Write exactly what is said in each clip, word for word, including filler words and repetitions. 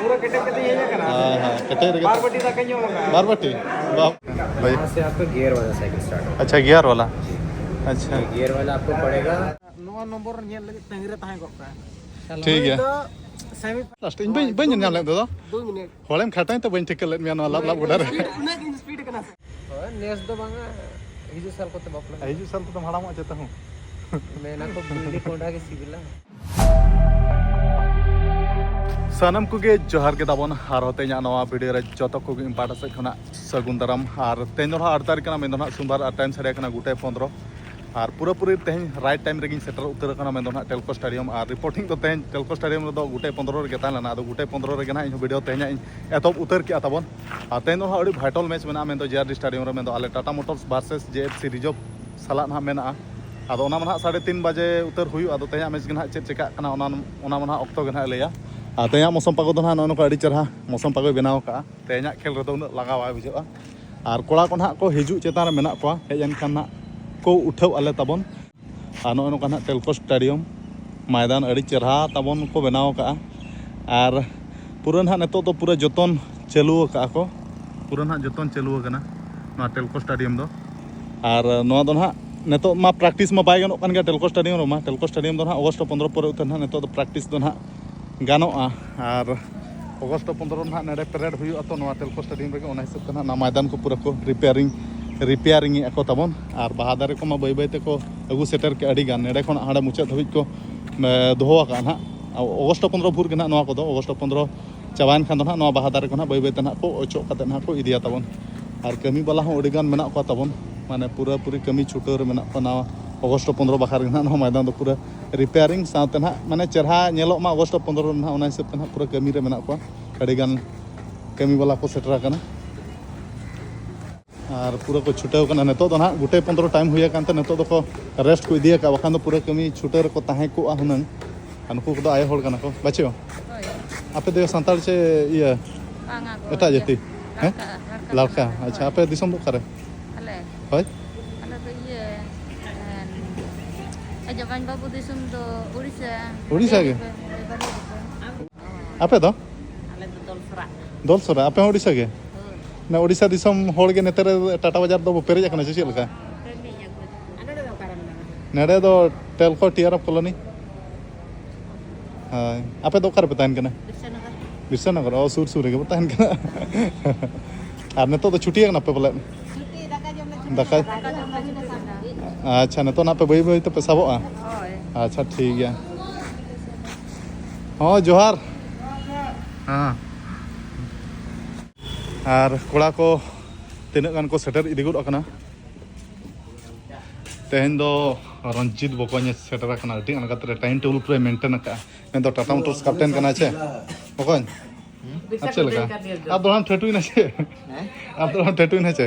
ᱯᱩᱨᱟᱹ ᱠᱮᱴᱮᱡ ᱠᱟᱛᱮ ᱦᱮᱡ ᱟᱠᱟᱱᱟ᱾ ᱦᱮᱸ, ᱦᱮᱸ, ᱠᱮᱴᱮᱡ ᱨᱮᱜᱮ᱾ ᱵᱟᱨ ᱵᱟᱹᱴᱤ ᱫᱟᱠᱟ ᱧᱩ ᱟᱠᱟᱱᱟ᱾ ᱵᱟᱨ ᱵᱟᱹᱴᱤ? ᱵᱟᱯ᱾ ᱵᱷᱟᱹᱭ᱾ यहाँ से आपका गियर वाला साइकिल स्टार्ट होगा। अच्छा, गियर वाला। जी। अच्छा। ये गियर वाला आपको पड़ेगा। ᱱᱚᱣᱟ ᱱᱚᱢᱵᱚᱨ ᱧᱮᱞ ᱞᱟᱹᱜᱤᱫ ᱛᱟᱺᱜᱤ ᱨᱮ ᱛᱟᱦᱮᱸ ᱠᱚᱜ ᱯᱮ᱾ ᱴᱷᱤᱠ ᱜᱮᱭᱟ᱾ ᱱᱩᱭ ᱫᱚ ᱥᱮᱢᱤ ᱞᱟᱥᱴ ᱤᱧ ᱵᱟᱹᱧ, ᱵᱟᱹᱧ ᱧᱮᱞ ᱧᱟᱢ ᱞᱮᱫ ᱫᱚ᱾ ᱫᱩ ᱢᱤᱱᱤᱴ᱾ ᱦᱚᱲᱮᱢ ᱠᱷᱟᱴᱟᱧ ᱛᱮ ᱵᱟᱹᱧ ᱴᱷᱤᱠᱟᱹ ᱞᱮᱫ ᱢᱮᱭᱟ ᱱᱚᱣᱟ ᱞᱟᱵ ᱞᱟᱵ ᱜᱚᱰᱟ ᱨᱮ᱾ ᱩᱱᱟᱹᱜ ᱜᱤᱧ ᱥᱯᱤᱰ ᱠᱟᱱᱟ ᱥᱮ᱾ ᱦᱳᱭ, ᱱᱮᱥ ᱫᱚ ᱵᱟᱝᱟ, ᱦᱤᱡᱩᱜ ᱥᱟᱞ ᱠᱚᱛᱮ ᱵᱟᱯᱞᱟ᱾ ᱦᱤᱡᱩᱜ ᱥᱟᱞ ᱠᱚᱛᱮᱢ ᱦᱟᱲᱟᱢᱚᱜᱼᱟ ᱪᱮᱛᱟ ᱦᱚᱸ᱾ ᱢᱮᱱᱟ ᱠᱚ ᱵᱤᱞᱤ ᱠᱚᱸᱰᱷᱟ ᱜᱮ ᱥᱤᱵᱤᱞᱟ᱾ ᱥᱟᱱᱟᱢ ᱠᱚᱜᱮ ᱡᱚᱦᱟᱨ ᱜᱮ ᱛᱟᱵᱚᱱ, ᱟᱨᱦᱚᱸ ᱛᱮᱦᱮᱧᱟᱜ ᱱᱚᱣᱟ ᱵᱷᱤᱰᱤᱭᱳ ᱨᱮ ᱡᱚᱛᱚ ᱠᱚᱜᱮ ᱤᱧ ᱯᱟᱦᱴᱟ ᱥᱮᱫ ᱠᱷᱚᱱᱟᱜ ᱥᱟᱹᱜᱩᱱ ᱫᱟᱨᱟᱢ᱾ ᱟᱨ ᱛᱮᱦᱮᱧ ᱫᱚ ᱱᱟᱦᱟᱜ ᱟᱴ ᱛᱟᱹᱨᱤᱠᱷ ᱠᱟᱱᱟ, ᱢᱮᱱ ᱫᱚ ᱱᱟᱦᱟᱜ ᱥᱳᱢᱵᱟᱨ, ᱟᱨ ᱴᱟᱭᱤᱢ ᱥᱟᱰᱮ ᱠᱟᱱᱟ ᱜᱚᱴᱟᱭ ᱯᱚᱱᱫᱽᱨᱚ᱾ ᱟᱨ ᱯᱩᱨᱟᱹᱯᱩᱨᱤ ᱛᱮᱦᱮᱧ ᱨᱟᱭᱤᱴ ᱴᱟᱭᱤᱢ ᱨᱮᱜᱤᱧ ᱥᱮᱴᱮᱨ ᱩᱛᱟᱹᱨ ᱟᱠᱟᱱᱟ, ᱢᱮᱱ ᱫᱚ ᱱᱟᱦᱟᱜ ᱴᱮᱞᱠᱳ ᱥᱴᱮᱰᱤᱭᱟᱢ᱾ ᱟᱨ ᱨᱤᱯᱳᱨᱴᱤᱝ ᱫᱚ ᱛᱮᱦᱮᱧ ᱴᱮᱞᱠᱳ ᱥᱴᱮᱰᱤᱭᱟᱢ ᱨᱮᱫᱚ ᱜᱚᱴᱟᱭ ᱯᱚᱱᱫᱽᱨᱚ ᱨᱮᱜᱮ ᱛᱟᱦᱮᱸ ᱞᱮᱱᱟ, ᱟᱫᱚ ᱜᱚᱴᱟᱭ ᱯᱚᱱᱫᱽᱨᱚ ᱨᱮᱜᱮ ᱱᱟᱦᱟᱜ ᱤᱧ ᱦᱚᱸ ᱵᱷᱤᱰᱤᱭᱳ ᱛᱮᱦᱮᱧᱟᱜ ᱤᱧ ᱮᱛᱚᱦᱚᱵ ᱩᱛᱟᱹᱨ ᱠᱮᱜᱼᱟ ᱛᱟᱵᱚᱱ᱾ ᱟᱨ ᱛᱮᱦᱮᱧ ᱫᱚ ᱱᱟᱦᱟᱜ ᱟᱹᱰᱤ ᱵᱷᱟᱭᱴᱟᱞ ᱢᱮᱪ ᱢᱮᱱᱟᱜᱼᱟ, ᱢᱮᱱ ᱫᱚ ᱡᱮ ᱟᱨ ᱰᱤ ᱥᱴᱮᱰᱤᱭᱟᱢ ᱨᱮ, ᱢᱮᱱ ᱫᱚ ᱟᱞᱮ ᱴᱟᱴᱟ ᱢᱳᱴᱚᱨᱥ ᱵᱷᱟᱨᱥᱮᱥ ᱡᱮ ᱮᱯᱷ ᱥᱤ ᱨᱤᱡᱟᱨᱵᱷ ᱥᱟᱞᱟᱜ ᱱᱟᱦᱟᱜ ᱢᱮᱱᱟᱜᱼᱟ᱾ ᱟᱫᱚ ᱚᱱᱟ ᱢᱟ ᱱᱟᱦᱟᱜ ᱥᱟᱲᱮ ᱛᱤᱱ ᱵᱟᱡᱮ ᱩᱛᱟᱹᱨ ᱦᱩᱭᱩᱜᱼᱟ᱾ ᱟᱫᱚ ᱛᱮᱦᱮᱧᱟᱜ ᱢᱮᱪ ᱜᱮ ᱱᱟᱦᱟᱜ ᱪᱮᱫ ᱪᱮᱠᱟᱜ ᱠᱟᱱᱟ, ᱚᱱᱟ, ᱚᱱᱟ ᱢᱟ ᱱᱟᱦᱟᱜ ᱚᱠᱛᱚ ᱜᱮ ᱱᱟᱦᱟᱜ ᱞᱟᱹᱭᱟ᱾ ᱟᱨ ᱛᱮᱦᱮᱧᱟᱜ ᱢᱳᱥᱚᱢ ᱯᱟᱜᱚ ᱫᱚ ᱱᱟᱦᱟᱜ ᱱᱚᱜᱼᱚ ᱱᱚᱝᱠᱟ ᱟᱹᱰᱤ ᱪᱮᱨᱦᱟ ᱢᱳᱥᱚᱢ ᱯᱟᱜᱚᱭ ᱵᱮᱱᱟᱣ ᱠᱟᱜᱼᱟ᱾ ᱛᱮᱦᱮᱧᱟᱜ ᱠᱷᱮᱞ ᱨᱮᱫᱚ ᱩᱱᱟᱹᱜ ᱞᱟᱸᱜᱟ ᱵᱟᱭ ᱵᱩᱡᱷᱟᱹᱜᱼᱟ᱾ ᱟᱨ ᱠᱚᱲᱟ ᱠᱚ ᱱᱟᱦᱟᱜ ᱠᱚ ᱦᱤᱡᱩᱜ ᱪᱮᱛᱟᱱ ᱨᱮ ᱢᱮᱱᱟᱜ ᱠᱚᱣᱟ, ᱦᱮᱡ ᱮᱱ ᱠᱷᱟᱱ ᱱᱟᱦᱟᱜ ᱠᱚ ᱩᱴᱷᱟᱹᱣ ᱟᱞᱮ ᱛᱟᱵᱚᱱ᱾ ᱟᱨ ᱱᱚᱜᱼᱚᱭ ᱱᱚᱝᱠᱟ ᱱᱟᱦᱟᱜ ᱴᱮᱞᱠᱳ ᱥᱴᱮᱰᱤᱭᱟᱢ ᱢᱚᱭᱫᱟᱱ ᱟᱹᱰᱤ ᱪᱮᱨᱦᱟ ᱛᱟᱵᱚᱱ ᱠᱚ ᱵᱮᱱᱟᱣ ᱠᱟᱜᱼᱟ᱾ ᱟᱨ ᱯᱩᱨᱟᱹ ᱱᱟᱦᱟᱜ ᱱᱤᱛᱚᱜ ᱫᱚ ᱯᱩᱨᱟᱹ ᱡᱚᱛᱚᱱ ᱪᱟᱹᱞᱩ ᱟᱠᱟᱜᱼᱟ ᱠᱚ, ᱯᱩᱨᱟᱹ ᱱᱟᱦᱟᱜ ᱡᱚᱛᱚᱱ ᱪᱟᱹᱞᱩ ᱟᱠᱟᱱᱟ ᱱᱚᱣᱟ ᱴᱮᱞᱠᱳ ᱥᱴᱮᱰᱤᱭᱟᱢ ᱫᱚ᱾ ᱟᱨ ᱱᱚᱣᱟ ᱫᱚ ᱱᱟᱦᱟᱜ ᱱᱤᱛᱚᱜ ᱢᱟ ᱯᱨᱮᱠᱴᱤᱥ ᱢᱟ ᱵᱟᱭ ᱜᱟᱱᱚᱜ ᱠᱟᱱ ᱜᱮᱭᱟ ᱴᱮᱞᱠᱳ ᱥᱴᱮᱰᱤᱭᱟᱢ ᱨᱮᱢᱟ᱾ ᱴᱮᱞᱠᱳ ᱥᱴᱮᱰᱤᱭᱟᱢ ᱫᱚ ᱱᱟᱦᱟᱜ ᱚᱜᱚᱥᱴ ᱯᱚᱱᱫᱽᱨᱚ ᱯᱚᱨᱮ ᱩᱛᱟᱹᱨ ᱱᱟᱦᱟᱜ ᱱᱤᱛᱚᱜ ᱫᱚ ᱯᱨᱮᱠᱴᱤᱥ ᱫᱚ ᱱᱟᱦᱟᱜ ᱜᱟᱱᱚᱜᱼᱟ᱾ ᱟᱨ ᱚᱜᱚᱥᱴ ᱯᱚᱱᱫᱽᱨᱚ ᱱᱟᱦᱟᱜ ᱱᱚᱰᱮ ᱯᱮᱨᱮᱰ ᱦᱩᱭᱩᱜᱼᱟ, ᱛᱚ ᱱᱚᱣᱟ ᱴᱮᱞᱠᱳ ᱥᱴᱮᱰᱤᱭᱟᱢ ᱨᱮᱜᱮ᱾ ᱚᱱᱟ ᱦᱤᱥᱟᱹᱵ ᱛᱮ ᱱᱟᱦᱟᱜ ᱱᱚᱣᱟ ᱢᱚᱭᱫᱟᱱ ᱠᱚ ᱯᱩᱨᱟᱹ ᱠᱚ ᱨᱤᱯᱮᱭᱟᱨᱤᱝ, ᱨᱤᱯᱮᱭᱟᱨᱤᱝ ᱮᱫᱼᱟ ᱠᱚ ᱛᱟᱵᱚᱱ᱾ ᱟᱨ ᱵᱟᱦᱟ ᱫᱟᱨᱮ ᱠᱚᱢᱟ ᱵᱟᱹᱭ ᱵᱟᱹᱭ ᱛᱮᱠᱚ ᱟᱹᱜᱩ ᱥᱮᱴᱮᱨ ᱠᱮᱫᱼᱟ ᱟᱹᱰᱤ ᱜᱟᱱ, ᱱᱚᱰᱮ ᱠᱷᱚᱱᱟᱜ ᱦᱟᱸᱰᱮ ᱢᱩᱪᱟᱹᱫ ᱫᱷᱟᱹᱵᱤᱡ ᱠᱚ, ᱮ, ᱫᱚᱦᱚ ᱟᱠᱟᱫᱼᱟ ᱱᱟᱦᱟᱜ᱾ ᱚᱜᱚᱥᱴ ᱯᱚᱱᱫᱽᱨᱚ ᱵᱷᱳᱨ ᱜᱮ ᱱᱟᱦᱟᱜ ᱱᱚᱣᱟ ᱠᱚᱫᱚ, ᱚᱜᱚᱥᱴ ᱯᱚᱱᱫᱽᱨᱚ ᱪᱟᱵᱟᱭᱮᱱ ᱠᱷᱟᱱ ᱫᱚ ᱱᱟᱦᱟᱜ ᱱᱚᱣᱟ ᱵᱟᱦᱟ ᱫᱟᱨᱮ ᱠᱚ ᱱᱟᱦᱟᱜ ᱵᱟᱹᱭ ᱵᱟᱹᱭ ᱛᱮ ᱱᱟᱦᱟᱜ ᱠᱚ ᱚᱪᱚᱜ ᱠᱟᱛᱮ ᱱᱟᱦᱟᱜ ᱠᱚ ᱤᱫᱤᱭᱟ ᱛᱟᱵᱚᱱ᱾ ᱟᱨ ᱠᱟᱹᱢᱤ ᱵᱟᱞᱟ ᱦᱚᱸ ᱟᱹᱰᱤ ᱜᱟᱱ ᱢᱮᱱᱟᱜ ᱠᱚᱣᱟ ᱛᱟᱵᱚᱱ, ᱢᱟᱱᱮ ᱯᱩᱨᱟᱹ ᱯᱩᱨᱤ ᱠᱟᱹᱢᱤ ᱪᱷᱩᱴᱟᱹᱣ ᱨᱮ ᱢᱮᱱᱟᱜ ᱠᱚᱣᱟ᱾ ᱱᱟᱣᱟ ᱚᱜᱚᱥᱴ ᱯᱚᱱᱫᱽᱨᱚ ᱵᱟᱠᱷᱨᱟ ᱜᱮ ᱱᱟᱦᱟᱜ ᱱᱚᱣᱟ ᱢᱚᱭᱫᱟᱱ ᱫᱚ ᱯᱩᱨᱟᱹ ᱨᱤᱯᱮᱭᱟᱨᱤᱝ ᱥᱟᱶᱛᱮ ᱱᱟᱦᱟᱜ, ᱢᱟᱱᱮ ᱪᱮᱨᱦᱟ ᱧᱮᱞᱚᱜ ᱢᱟ ᱚᱜᱚᱥᱴ ᱯᱚᱱᱫᱽᱨᱚ ᱨᱮ ᱱᱟᱦᱟᱜ, ᱚᱱᱟ ᱦᱤᱥᱟᱹᱵ ᱛᱮ ᱱᱟᱦᱟᱜ ᱯᱩᱨᱟᱹ ᱠᱟᱹᱢᱤ ᱨᱮ ᱢᱮᱱᱟᱜ ᱠᱚᱣᱟ᱾ ᱟᱹᱰᱤ ᱜᱟᱱ ᱠᱟᱹᱢᱤ ᱵᱟᱞᱟ ᱠᱚ ᱥᱮᱴᱮᱨ ᱟᱠᱟᱱᱟ᱾ ᱟᱨ ᱯᱩᱨᱟᱹ ᱠᱚ ᱪᱷᱩᱴᱟᱹᱣ ᱠᱟᱱᱟ᱾ ᱱᱤᱛᱚᱜ ᱫᱚ ᱱᱟᱦᱟᱜ ᱜᱚᱴᱟᱭ ᱯᱚᱱᱫᱽᱨᱚ ᱴᱟᱭᱤᱢ ᱦᱩᱭ ᱟᱠᱟᱱ ᱛᱮ ᱱᱤᱛᱚᱜ ᱫᱚᱠᱚ ᱨᱮᱥᱴ ᱠᱚ ᱤᱫᱤ ᱟᱠᱟᱫᱼᱟ, ᱵᱟᱠᱷᱟᱱ ᱫᱚ ᱯᱩᱨᱟᱹ ᱠᱟᱹᱢᱤ ᱪᱷᱩᱴᱟᱹᱣ ᱨᱮᱠᱚ ᱛᱟᱦᱮᱸ ᱠᱚᱜᱼᱟ ᱦᱩᱱᱟᱹᱝ᱾ ᱟᱨ ᱱᱩᱠᱩ ᱠᱚᱫᱚ ᱟᱭᱳ ᱦᱚᱲ ᱠᱟᱱᱟ ᱠᱚ, ᱵᱟᱪᱮ? ᱦᱳᱭ᱾ ᱟᱯᱮ ᱫᱚ ᱥᱟᱱᱛᱟᱲ ᱪᱮ ᱤᱭᱟᱹ? ᱵᱟᱝᱟ ᱜᱚ, ᱮᱴᱟᱜ ᱤᱭᱟᱹ, ᱡᱟᱹᱛᱤ? ᱦᱮᱸ? ᱞᱟᱲᱠᱟ, ᱞᱟᱲᱠᱟ ᱞᱟᱲᱠᱟ᱾ ᱠᱟᱱᱟ, ᱟᱪᱪᱷᱟ, ᱦᱳᱭ᱾ ᱟᱯᱮ ᱫᱤᱥᱚᱢ ᱫᱚ ᱚᱠᱟᱨᱮ? ᱟᱞᱮ? ᱦᱳᱭ᱾ ᱟᱞᱮ ᱫᱚ ᱤᱭᱟᱹ, ᱮᱸ, ᱡᱟᱶᱟᱭ ᱵᱟᱹᱵᱩ ᱫᱤᱥᱚᱢ ᱫᱚ ᱩᱲᱤᱥᱥᱟ᱾ ᱩᱲᱤᱥᱥᱟ ᱜᱮ? ᱵᱟᱹᱦᱩ ᱫᱤᱥᱚᱢ᱾ ᱟᱯᱮ ᱫᱚ? ᱟᱞᱮ ᱫᱚᱞ ᱥᱚᱨᱟ, ᱟᱯᱮ ᱦᱚᱸ ᱳᱰᱤᱥᱟ ᱜᱮ? ᱦᱳᱭ᱾ ᱚᱱᱟ ᱳᱰᱤᱥᱟ ᱫᱤᱥᱚᱢ ᱦᱚᱲ ᱜᱮ ᱱᱮᱛᱟᱨ ᱴᱟᱴᱟ ᱵᱟᱡᱟᱨ ᱫᱚ ᱯᱮᱨᱮᱡ ᱟᱠᱟᱱᱟ ᱥᱮ ᱪᱮᱫ ᱞᱮᱠᱟ? ᱯᱮᱨᱮᱡ ᱟᱠᱟᱱᱟ᱾ ᱟᱨ ᱱᱚᱰᱮ ᱫᱚ ᱚᱠᱟᱨᱮ ᱢᱮᱱᱟᱜᱼᱟ? ᱱᱚᱰᱮ ᱫᱚ Telco T R F colony. ᱦᱳᱭ, ᱟᱯᱮ ᱫᱚ ᱚᱠᱟ ᱨᱮᱯᱮ ᱛᱟᱦᱮᱱ ᱠᱟᱱᱟ? ᱵᱤᱨᱥᱟᱱᱚᱜᱚᱨ᱾ ᱵᱤᱨᱥᱟᱱᱚᱜᱚᱨ, ᱚ, ᱥᱩᱨ ᱥᱩᱨ ᱨᱮᱜᱮ ᱵᱚ ᱛᱟᱦᱮᱱ ᱠᱟᱱᱟ᱾ ᱟᱨ ᱱᱤᱛᱚᱜ ᱫᱚ ᱪᱷᱩᱴᱤ ᱟᱠᱟᱱᱟ ᱯᱮ ᱯᱟᱞᱮᱫ? ᱪᱷᱩᱴᱤ, ᱫᱟᱠᱟ ᱡᱚᱢ ᱞᱮ ᱪᱷᱩᱴᱤ ᱫᱟᱠᱟ? ᱠᱟᱱᱟ᱾ ᱫᱟᱠᱟ ᱡᱚᱢ ᱞᱮ ᱪᱷᱩᱴᱤ ᱠᱟᱱᱟ᱾ ᱟᱪᱪᱷᱟ, ᱱᱤᱛᱚᱜ ᱱᱟᱜ ᱯᱮ ᱵᱟᱹᱭ ᱵᱟᱹᱭ ᱛᱮᱯᱮ ᱥᱟᱵᱚᱜᱼᱟ? ᱦᱳᱭ᱾ ᱟᱪᱪᱷᱟ, ᱴᱷᱤᱠ ᱜᱮᱭᱟ᱾ ᱦᱚᱸ, ᱡᱚᱦᱟᱨ᱾ ᱦᱮᱸ᱾ ᱟᱨ ᱠᱚᱲᱟ ᱠᱚ ᱛᱤᱱᱟᱹᱜ ᱜᱟᱱ ᱠᱚ ᱥᱮᱴᱮᱨ ᱤᱫᱤ ᱜᱚᱫ ᱟᱠᱟᱱᱟ᱾ ᱛᱮᱦᱮᱧ ᱫᱚ ᱨᱚᱧᱡᱤᱛ ᱵᱚᱠᱚᱧ ᱮ ᱥᱮᱴᱮᱨ ᱟᱠᱟᱱᱟ, ᱟᱹᱰᱤ ᱟᱬᱜᱟᱛ ᱨᱮ time table ᱯᱩᱨᱟᱹᱭ maintain ᱟᱠᱟᱫᱼᱟ᱾ ᱢᱮᱱᱫᱚ ᱴᱟᱴᱟ ᱢᱳᱴᱚᱨᱥ captain ᱠᱟᱱᱟᱭ ᱪᱮ ᱵᱚᱠᱚᱧ? ᱟᱨ ᱪᱮᱫ ᱞᱮᱠᱟ? ᱟᱨ ᱫᱚᱲᱦᱟᱢ ᱴᱷᱟᱹᱴᱩᱭᱮᱱᱟ ᱪᱮ? ᱦᱮᱸ? ᱟᱨ ᱫᱚᱲᱦᱟᱢ ᱴᱷᱟᱹᱴᱩᱭᱮᱱᱟ ᱪᱮ?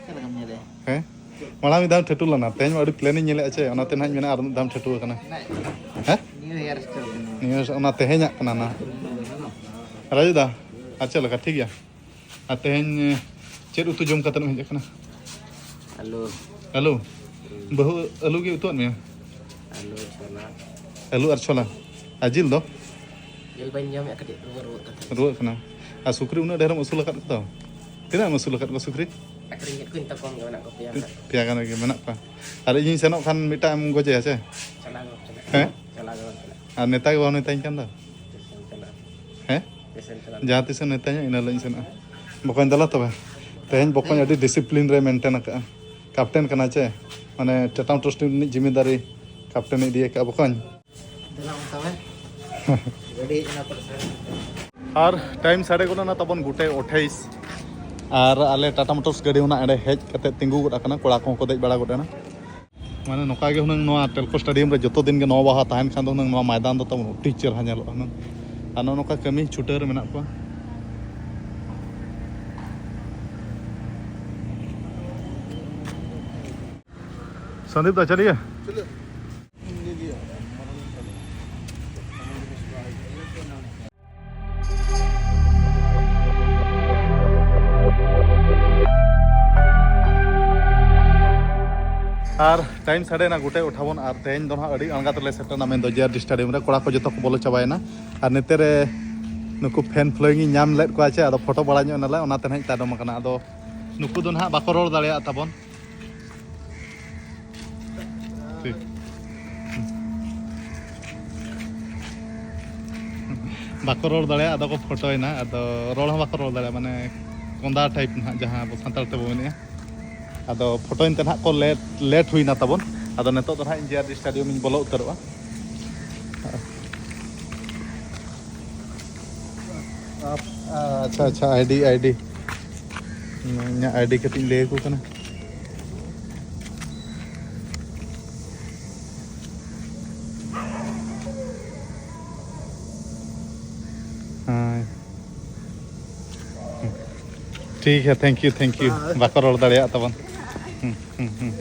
ᱪᱮᱫ ᱞᱮᱠᱟᱢ ᱧᱮᱞᱮᱭᱟ? ᱦᱮᱸ? ᱢᱟᱲᱟᱝ ᱢᱤᱫ ᱫᱷᱟᱣ ᱴᱷᱟᱹᱴᱩ ᱞᱮᱱᱟ, ᱛᱮᱦᱮᱧ ᱢᱟ ᱟᱹᱰᱤ plan ᱤᱧ ᱧᱮᱞᱮᱫᱼᱟ ᱪᱮ, ᱚᱱᱟᱛᱮ ᱱᱟᱦᱟᱜ ᱤᱧ ᱢᱮᱱᱟ ᱟᱨ ᱢᱤᱫ ᱫᱷᱟᱣ ᱴᱷᱟᱹᱴᱩ ᱟᱠᱟᱱᱟ᱾ ᱦᱮᱸ? New hair style ᱠᱟᱱᱟ᱾ ᱱᱤᱭᱟᱹ, ᱚᱱᱟ ᱛᱮᱦᱮᱧᱟᱜ ᱠᱟᱱᱟ ᱱᱟ᱾ ᱨᱟᱡᱩ ᱫᱟ, ᱟᱨ ᱪᱮᱫ ᱞᱮᱠᱟ, ᱴᱷᱤᱠ ᱜᱮᱭᱟ? ᱟᱨ ᱛᱮᱦᱮᱧ, ᱮ, ᱪᱮᱫ ᱩᱛᱩ ᱡᱚᱢ ᱠᱟᱛᱮᱢ ᱦᱮᱡ ᱟᱠᱟᱱᱟ? ᱟᱞᱩ᱾ ᱟᱞᱩ? ᱦᱩᱸ᱾ ᱵᱟᱹᱦᱩ ᱟᱞᱩ ᱜᱮ ᱩᱛᱩᱣᱟᱫ ᱢᱮᱭᱟ? ᱟᱞᱩ, ᱪᱷᱚᱞᱟ᱾ ᱟᱞᱩ ᱟᱨ ᱪᱷᱚᱞᱟ? ᱟᱨ ᱡᱤᱞ ᱫᱚ? ᱡᱤᱞ ᱵᱟᱹᱧ ᱡᱚᱢᱮᱫᱼᱟ, ᱠᱟᱹᱴᱤᱡ ᱨᱩᱣᱟᱹ, ᱨᱩᱣᱟᱹᱜ ᱠᱟᱱ ᱛᱟᱦᱮᱸᱫ᱾ ᱨᱩᱣᱟᱹᱜ ᱠᱟᱱᱟ᱾ ᱟᱨ ᱥᱩᱠᱨᱤ ᱩᱱᱟᱹᱜ ᱰᱷᱮᱨᱮᱢ ᱟᱹᱥᱩᱞ ᱟᱠᱟᱫ ᱠᱚᱫᱚ? ᱛᱤᱱᱟᱹᱜ ᱮᱢ ᱟᱹᱥᱩᱞ ᱟᱠᱟᱫ ᱠᱚᱣᱟ ᱥᱩᱠᱨᱤ? ᱟᱹᱠᱷᱨᱤᱧ ᱠᱮᱫ ᱠᱚᱣᱟᱧ, ᱛᱟᱠᱚᱢ ᱜᱮ ᱢᱮᱱᱟᱜ ᱠᱚᱣᱟ, ᱯᱮᱭᱟ ᱢᱮᱱᱟᱜ ᱠᱚᱣᱟ᱾ ᱯᱮᱭᱟ ᱜᱟᱱ ᱜᱮ ᱢᱮᱱᱟᱜ ᱠᱚᱣᱟ᱾ ᱟᱨ ᱤᱧᱤᱧ ᱥᱮᱱᱚᱜ ᱠᱷᱟᱱ ᱢᱤᱫᱴᱟᱝ ᱮᱢ ᱜᱚᱡᱮᱭᱟ ᱪᱮ? ᱪᱟᱞᱟᱣ ᱜᱮ ᱵᱟᱢ ᱪᱟᱞᱟᱜᱼᱟ᱾ ᱦᱮᱸ? ᱪᱟᱞᱟᱣ ᱜᱮ ᱵᱟᱢ ᱪᱟᱞᱟᱜᱼᱟ᱾ ᱟᱨ ᱱᱮᱛᱟ ᱜᱮ ᱵᱟᱢ ᱱᱮᱛᱟᱧ ᱠᱟᱱ ᱫᱚ? ᱛᱤᱥᱮᱢ ᱪᱟᱞᱟᱜᱼᱟ? ᱦᱮᱸ? ᱛᱤᱥᱮᱢ ᱪᱟᱞᱟᱜᱼᱟ? ᱡᱟᱦᱟᱸ ᱛᱤᱥᱮᱢ ᱱᱮᱛᱟᱧᱟ, ᱤᱱᱟᱹ ᱦᱤᱞᱳᱜ ᱤᱧ ᱥᱮᱱᱚᱜᱼᱟ᱾ ᱵᱚᱠᱚᱧ, ᱫᱮᱞᱟ ᱛᱚᱵᱮ᱾ ᱛᱮᱦᱮᱧ ᱵᱚᱠᱚᱧ ᱟᱹᱰᱤ discipline ᱨᱮ maintain ᱟᱠᱟᱫᱼᱟ᱾ Captain ᱠᱟᱱᱟ ᱪᱮ? ᱢᱟᱱᱮ, ᱴᱟᱴᱟ ᱢᱳᱴᱚᱨᱥ team ᱨᱤᱱᱤᱡ ᱡᱤᱢᱤᱫᱟᱨᱤ captain ᱤᱫᱤ ᱟᱠᱟᱫᱼᱟ, ᱵᱚᱠᱚᱧ᱾ ᱫᱮᱞᱟ ᱢᱟ ᱛᱚᱵᱮ᱾ ᱜᱟᱹᱰᱤ ᱦᱮᱡ ᱮᱱᱟ ᱯᱟᱥᱮ᱾ ᱟᱨ time ᱥᱟᱰᱮ ᱜᱚᱫ ᱮᱱᱟ ᱛᱟᱵᱚᱱ ᱜᱚᱴᱮ ᱟᱴᱷᱟᱭᱤᱥ᱾ ᱟᱨ ᱟᱞᱮ ᱴᱟᱴᱟ ᱢᱳᱴᱚᱨᱥ ᱜᱟᱹᱰᱤ ᱦᱚᱸ ᱱᱟᱜ ᱮᱸᱰᱮ ᱦᱮᱡ ᱠᱟᱛᱮ ᱛᱤᱸᱜᱩ ᱜᱚᱫ ᱟᱠᱟᱱᱟ, ᱠᱚᱲᱟ ᱠᱚᱦᱚᱸ ᱠᱚ ᱫᱮᱡ ᱵᱟᱲᱟ ᱜᱚᱫ ᱮᱱᱟ᱾ ᱢᱟᱱᱮ, ᱱᱚᱝᱠᱟ ᱜᱮ ᱦᱩᱱᱟᱹᱝ ᱱᱚᱣᱟ ᱴᱮᱞᱠᱳ stadium ᱨᱮ ᱡᱚᱛᱚ ᱫᱤᱱ ᱜᱮ ᱱᱚᱣᱟ ᱵᱟᱦᱟ ᱛᱟᱦᱮᱱ ᱠᱷᱟᱱ ᱫᱚ ᱦᱩᱱᱟᱹᱝ ᱱᱚᱣᱟ ᱢᱚᱭᱫᱟᱱ ᱫᱚ ᱛᱟᱵᱚᱱ ᱟᱹᱰᱤ ᱪᱮᱦᱨᱟ ᱧᱮᱞᱚᱜᱼᱟ ᱦᱩᱱᱟᱹᱝ᱾ ᱟᱨ ᱱᱚᱜᱼᱚ ᱱᱚᱝᱠᱟ ᱠᱟᱹᱢᱤ ᱪᱷᱩᱴᱟᱹᱣ ᱨᱮ ᱢᱮᱱᱟᱜ ᱠᱚᱣᱟ᱾ ᱥᱚᱱᱫᱤᱯ ᱫᱟ, ᱪᱟᱞᱤᱭᱮ? ᱟᱨ time ᱥᱟᱰᱮᱭᱮᱱᱟ ᱜᱚᱴᱮ ᱩᱴᱷᱟᱵᱚᱱ, ᱟᱨ ᱛᱮᱦᱮᱧ ᱫᱚ ᱱᱟᱦᱟᱜ ᱟᱹᱰᱤ ᱟᱬᱜᱟᱛ ᱨᱮᱞᱮ ᱥᱮᱴᱮᱨᱱᱟ, ᱢᱮᱱᱫᱚ ᱡᱮ ᱟᱨ ᱰᱤ stadium ᱨᱮ᱾ ᱠᱚᱲᱟ ᱠᱚ ᱡᱚᱛᱚ ᱠᱚ ᱵᱚᱞᱚ ᱪᱟᱵᱟᱭᱮᱱᱟ, ᱟᱨ ᱱᱚᱛᱮ ᱨᱮ ᱱᱩᱠᱩ ᱯᱷᱮᱱ ᱯᱷᱞᱳᱭᱤᱝ ᱤᱧ ᱧᱟᱢ ᱞᱮᱫ ᱠᱚᱣᱟ ᱪᱮ, ᱟᱫᱚ ᱯᱷᱳᱴᱳ ᱵᱟᱲᱟ ᱧᱚᱜ ᱮᱱᱟᱞᱮ, ᱚᱱᱟᱛᱮ ᱱᱟᱦᱟᱜ ᱤᱧ ᱛᱟᱭᱱᱚᱢ ᱟᱠᱟᱱᱟ᱾ ᱟᱫᱚ ᱱᱩᱠᱩ ᱫᱚ ᱱᱟᱦᱟᱜ ᱵᱟᱠᱚ ᱨᱚᱲ ᱫᱟᱲᱮᱭᱟᱜ ᱛᱟᱵᱚᱱ᱾ ᱴᱷᱤᱠ᱾ ᱵᱟᱠᱚ ᱨᱚᱲ ᱫᱟᱲᱮᱭᱟᱜᱼᱟ, ᱟᱫᱚ ᱠᱚ ᱯᱷᱳᱴᱳᱭᱮᱱᱟ᱾ ᱟᱫᱚ ᱨᱚᱲ ᱦᱚᱸ ᱵᱟᱠᱚ ᱨᱚᱲ ᱫᱟᱲᱮᱭᱟᱜᱼᱟ, ᱢᱟᱱᱮ ᱠᱚᱸᱫᱟ ᱴᱟᱭᱤᱯ ᱱᱟᱦᱟᱜ, ᱡᱟᱦᱟᱸ ᱟᱵᱚ ᱥᱟᱱᱛᱟᱲ ᱛᱮᱵᱚ ᱢᱮᱱᱮᱫᱼᱟ᱾ ᱟᱫᱚ ᱯᱷᱳᱴᱳᱭᱮᱱ ᱛᱮ ᱱᱟᱦᱟᱜ ᱠᱚ ᱞᱮᱴ, ᱞᱮᱴ ᱦᱩᱭᱱᱟ ᱛᱟᱵᱚᱱ᱾ ᱟᱫᱚ ᱱᱤᱛᱚᱜ ᱫᱚ ᱱᱟᱦᱟᱜ ᱤᱧ ᱡᱮ ᱟᱨ ᱰᱤ ᱥᱴᱮᱰᱤᱭᱟᱢ ᱤᱧ ᱵᱚᱞᱚ ᱩᱛᱟᱹᱨᱚᱜᱼᱟ᱾ ᱟᱪᱪᱷᱟ, ᱟᱪᱪᱷᱟ, ᱟᱭᱰᱤ, ᱟᱭᱰᱤ᱾ ᱤᱧᱟᱹᱜ ᱟᱭᱰᱤ ᱠᱟᱹᱴᱤᱡ ᱤᱧ ᱞᱟᱹᱭ ᱟᱠᱚ ᱠᱟᱱᱟ᱾ ᱦᱮᱸ᱾ ᱴᱷᱤᱠ ᱜᱮᱭᱟ, thank you, thank you. ᱵᱟᱠᱚ ᱨᱚᱲ ᱫᱟᱲᱮᱭᱟᱜ ᱛᱟᱵᱚᱱ᱾ ᱦᱩᱸ, ᱦᱩᱸ, ᱦᱩᱸ᱾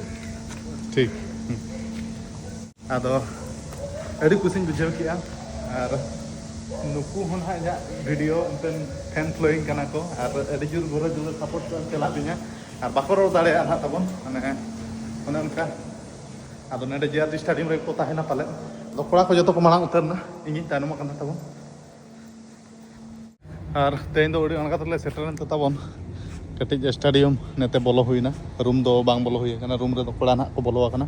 ᱴᱷᱤᱠ᱾ ᱦᱩᱸ᱾ ᱟᱫᱚ ᱟᱹᱰᱤ ᱠᱩᱥᱤᱧ ᱵᱩᱡᱷᱟᱹᱣ ᱠᱮᱜᱼᱟ᱾ ᱟᱨ ᱱᱩᱠᱩ ᱦᱚᱸ ᱱᱟᱦᱟᱜ ᱤᱧᱟᱹᱜ ᱵᱷᱤᱰᱤᱭᱳ ᱮᱱᱛᱮᱫ ᱯᱷᱮᱱ ᱯᱷᱞᱳᱭᱤᱝ ᱠᱟᱱᱟ ᱠᱚ, ᱟᱨ ᱟᱹᱰᱤ ᱡᱳᱨ ᱜᱚᱨᱚᱡᱽ ᱫᱩᱞᱟᱹᱲ ᱥᱟᱯᱳᱨᱴ ᱠᱚ ᱮᱢ ᱪᱟᱞᱟᱜ ᱛᱤᱧᱟ᱾ ᱟᱨ ᱵᱟᱠᱚ ᱨᱚᱲ ᱫᱟᱲᱮᱭᱟᱜᱼᱟ ᱱᱟᱦᱟᱜ ᱛᱟᱵᱚᱱ, ᱢᱟᱱᱮ ᱚᱱᱮ ᱚᱱᱠᱟ᱾ ᱟᱫᱚ ᱱᱚᱰᱮ ᱡᱮ ᱟᱨ ᱰᱤ ᱥᱴᱮᱰᱤᱭᱟᱢ ᱨᱮᱜᱮ ᱠᱚ ᱛᱟᱦᱮᱱᱟ ᱯᱟᱞᱮᱫ᱾ ᱟᱫᱚ ᱠᱚᱲᱟ ᱠᱚ ᱡᱚᱛᱚ ᱠᱚ ᱢᱟᱲᱟᱝ ᱩᱛᱟᱹᱨ ᱮᱱᱟ, ᱤᱧᱤᱧ ᱛᱟᱭᱱᱚᱢ ᱟᱠᱟᱱᱟ ᱛᱟᱵᱚᱱ᱾ ᱟᱨ ᱛᱮᱦᱮᱧ ᱫᱚ ᱟᱹᱰᱤ ᱟᱬᱜᱟᱛ ᱨᱮᱞᱮ ᱥᱮᱴᱮᱨᱮᱱ ᱛᱮ ᱛᱟᱵᱚᱱ ᱠᱟᱹᱴᱤᱡ ᱥᱴᱮᱰᱤᱭᱟᱢ ᱱᱮᱛᱮ ᱵᱚᱞᱚ ᱦᱩᱭᱱᱟ᱾ ᱨᱩᱢ ᱫᱚ ᱵᱟᱝ ᱵᱚᱞᱚ ᱦᱩᱭ ᱟᱠᱟᱱᱟ, ᱨᱩᱢ ᱨᱮᱫᱚ ᱠᱚᱲᱟ ᱱᱟᱦᱟᱜ ᱠᱚ ᱵᱚᱞᱚ ᱟᱠᱟᱱᱟ᱾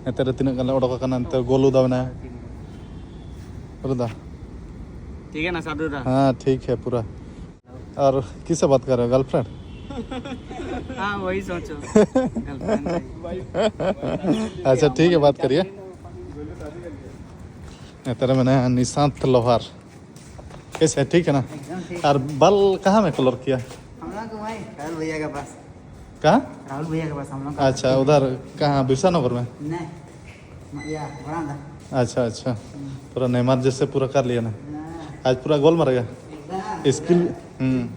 ᱱᱮᱛᱮ ᱨᱮ ᱛᱤᱱᱟᱹᱜ ᱜᱟᱱ ᱞᱮ ᱚᱰᱚᱠ ᱟᱠᱟᱱᱟ, ᱱᱮᱛᱮ ᱜᱳᱞᱩ ᱫᱟ ᱢᱮᱱᱟᱭᱟ᱾ ᱨᱩᱫᱟ᱾ ठीक है ना साधु दा? हाँ, ठीक है पूरा। और किससे बात कर रहे हो, गर्लफ्रेंड? हाँ, वही सोचो। गर्लफ्रेंड है। अच्छा, ठीक है, बात करिए। ᱱᱮᱛᱟᱨ ᱢᱮᱱᱟᱭᱟ ᱱᱤᱥᱟᱱᱛ ᱞᱳᱦᱟᱨ᱾ कैसे है, ठीक है ना? एकदम ठीक। और बाल कहाँ में कलर किया? हम लोग वहीं राहुल भैया के पास। कहाँ? राहुल भैया के पास हम लोग का। अच्छा, उधर कहाँ, बिरसा नगर में? नहीं, या बड़ा अंदर। अच्छा, अच्छा। पूरा नेमार जैसे पूरा कर लिया ना। हाँ। आज पूरा गोल मारेगा। एकदम। स्किल। हम्म।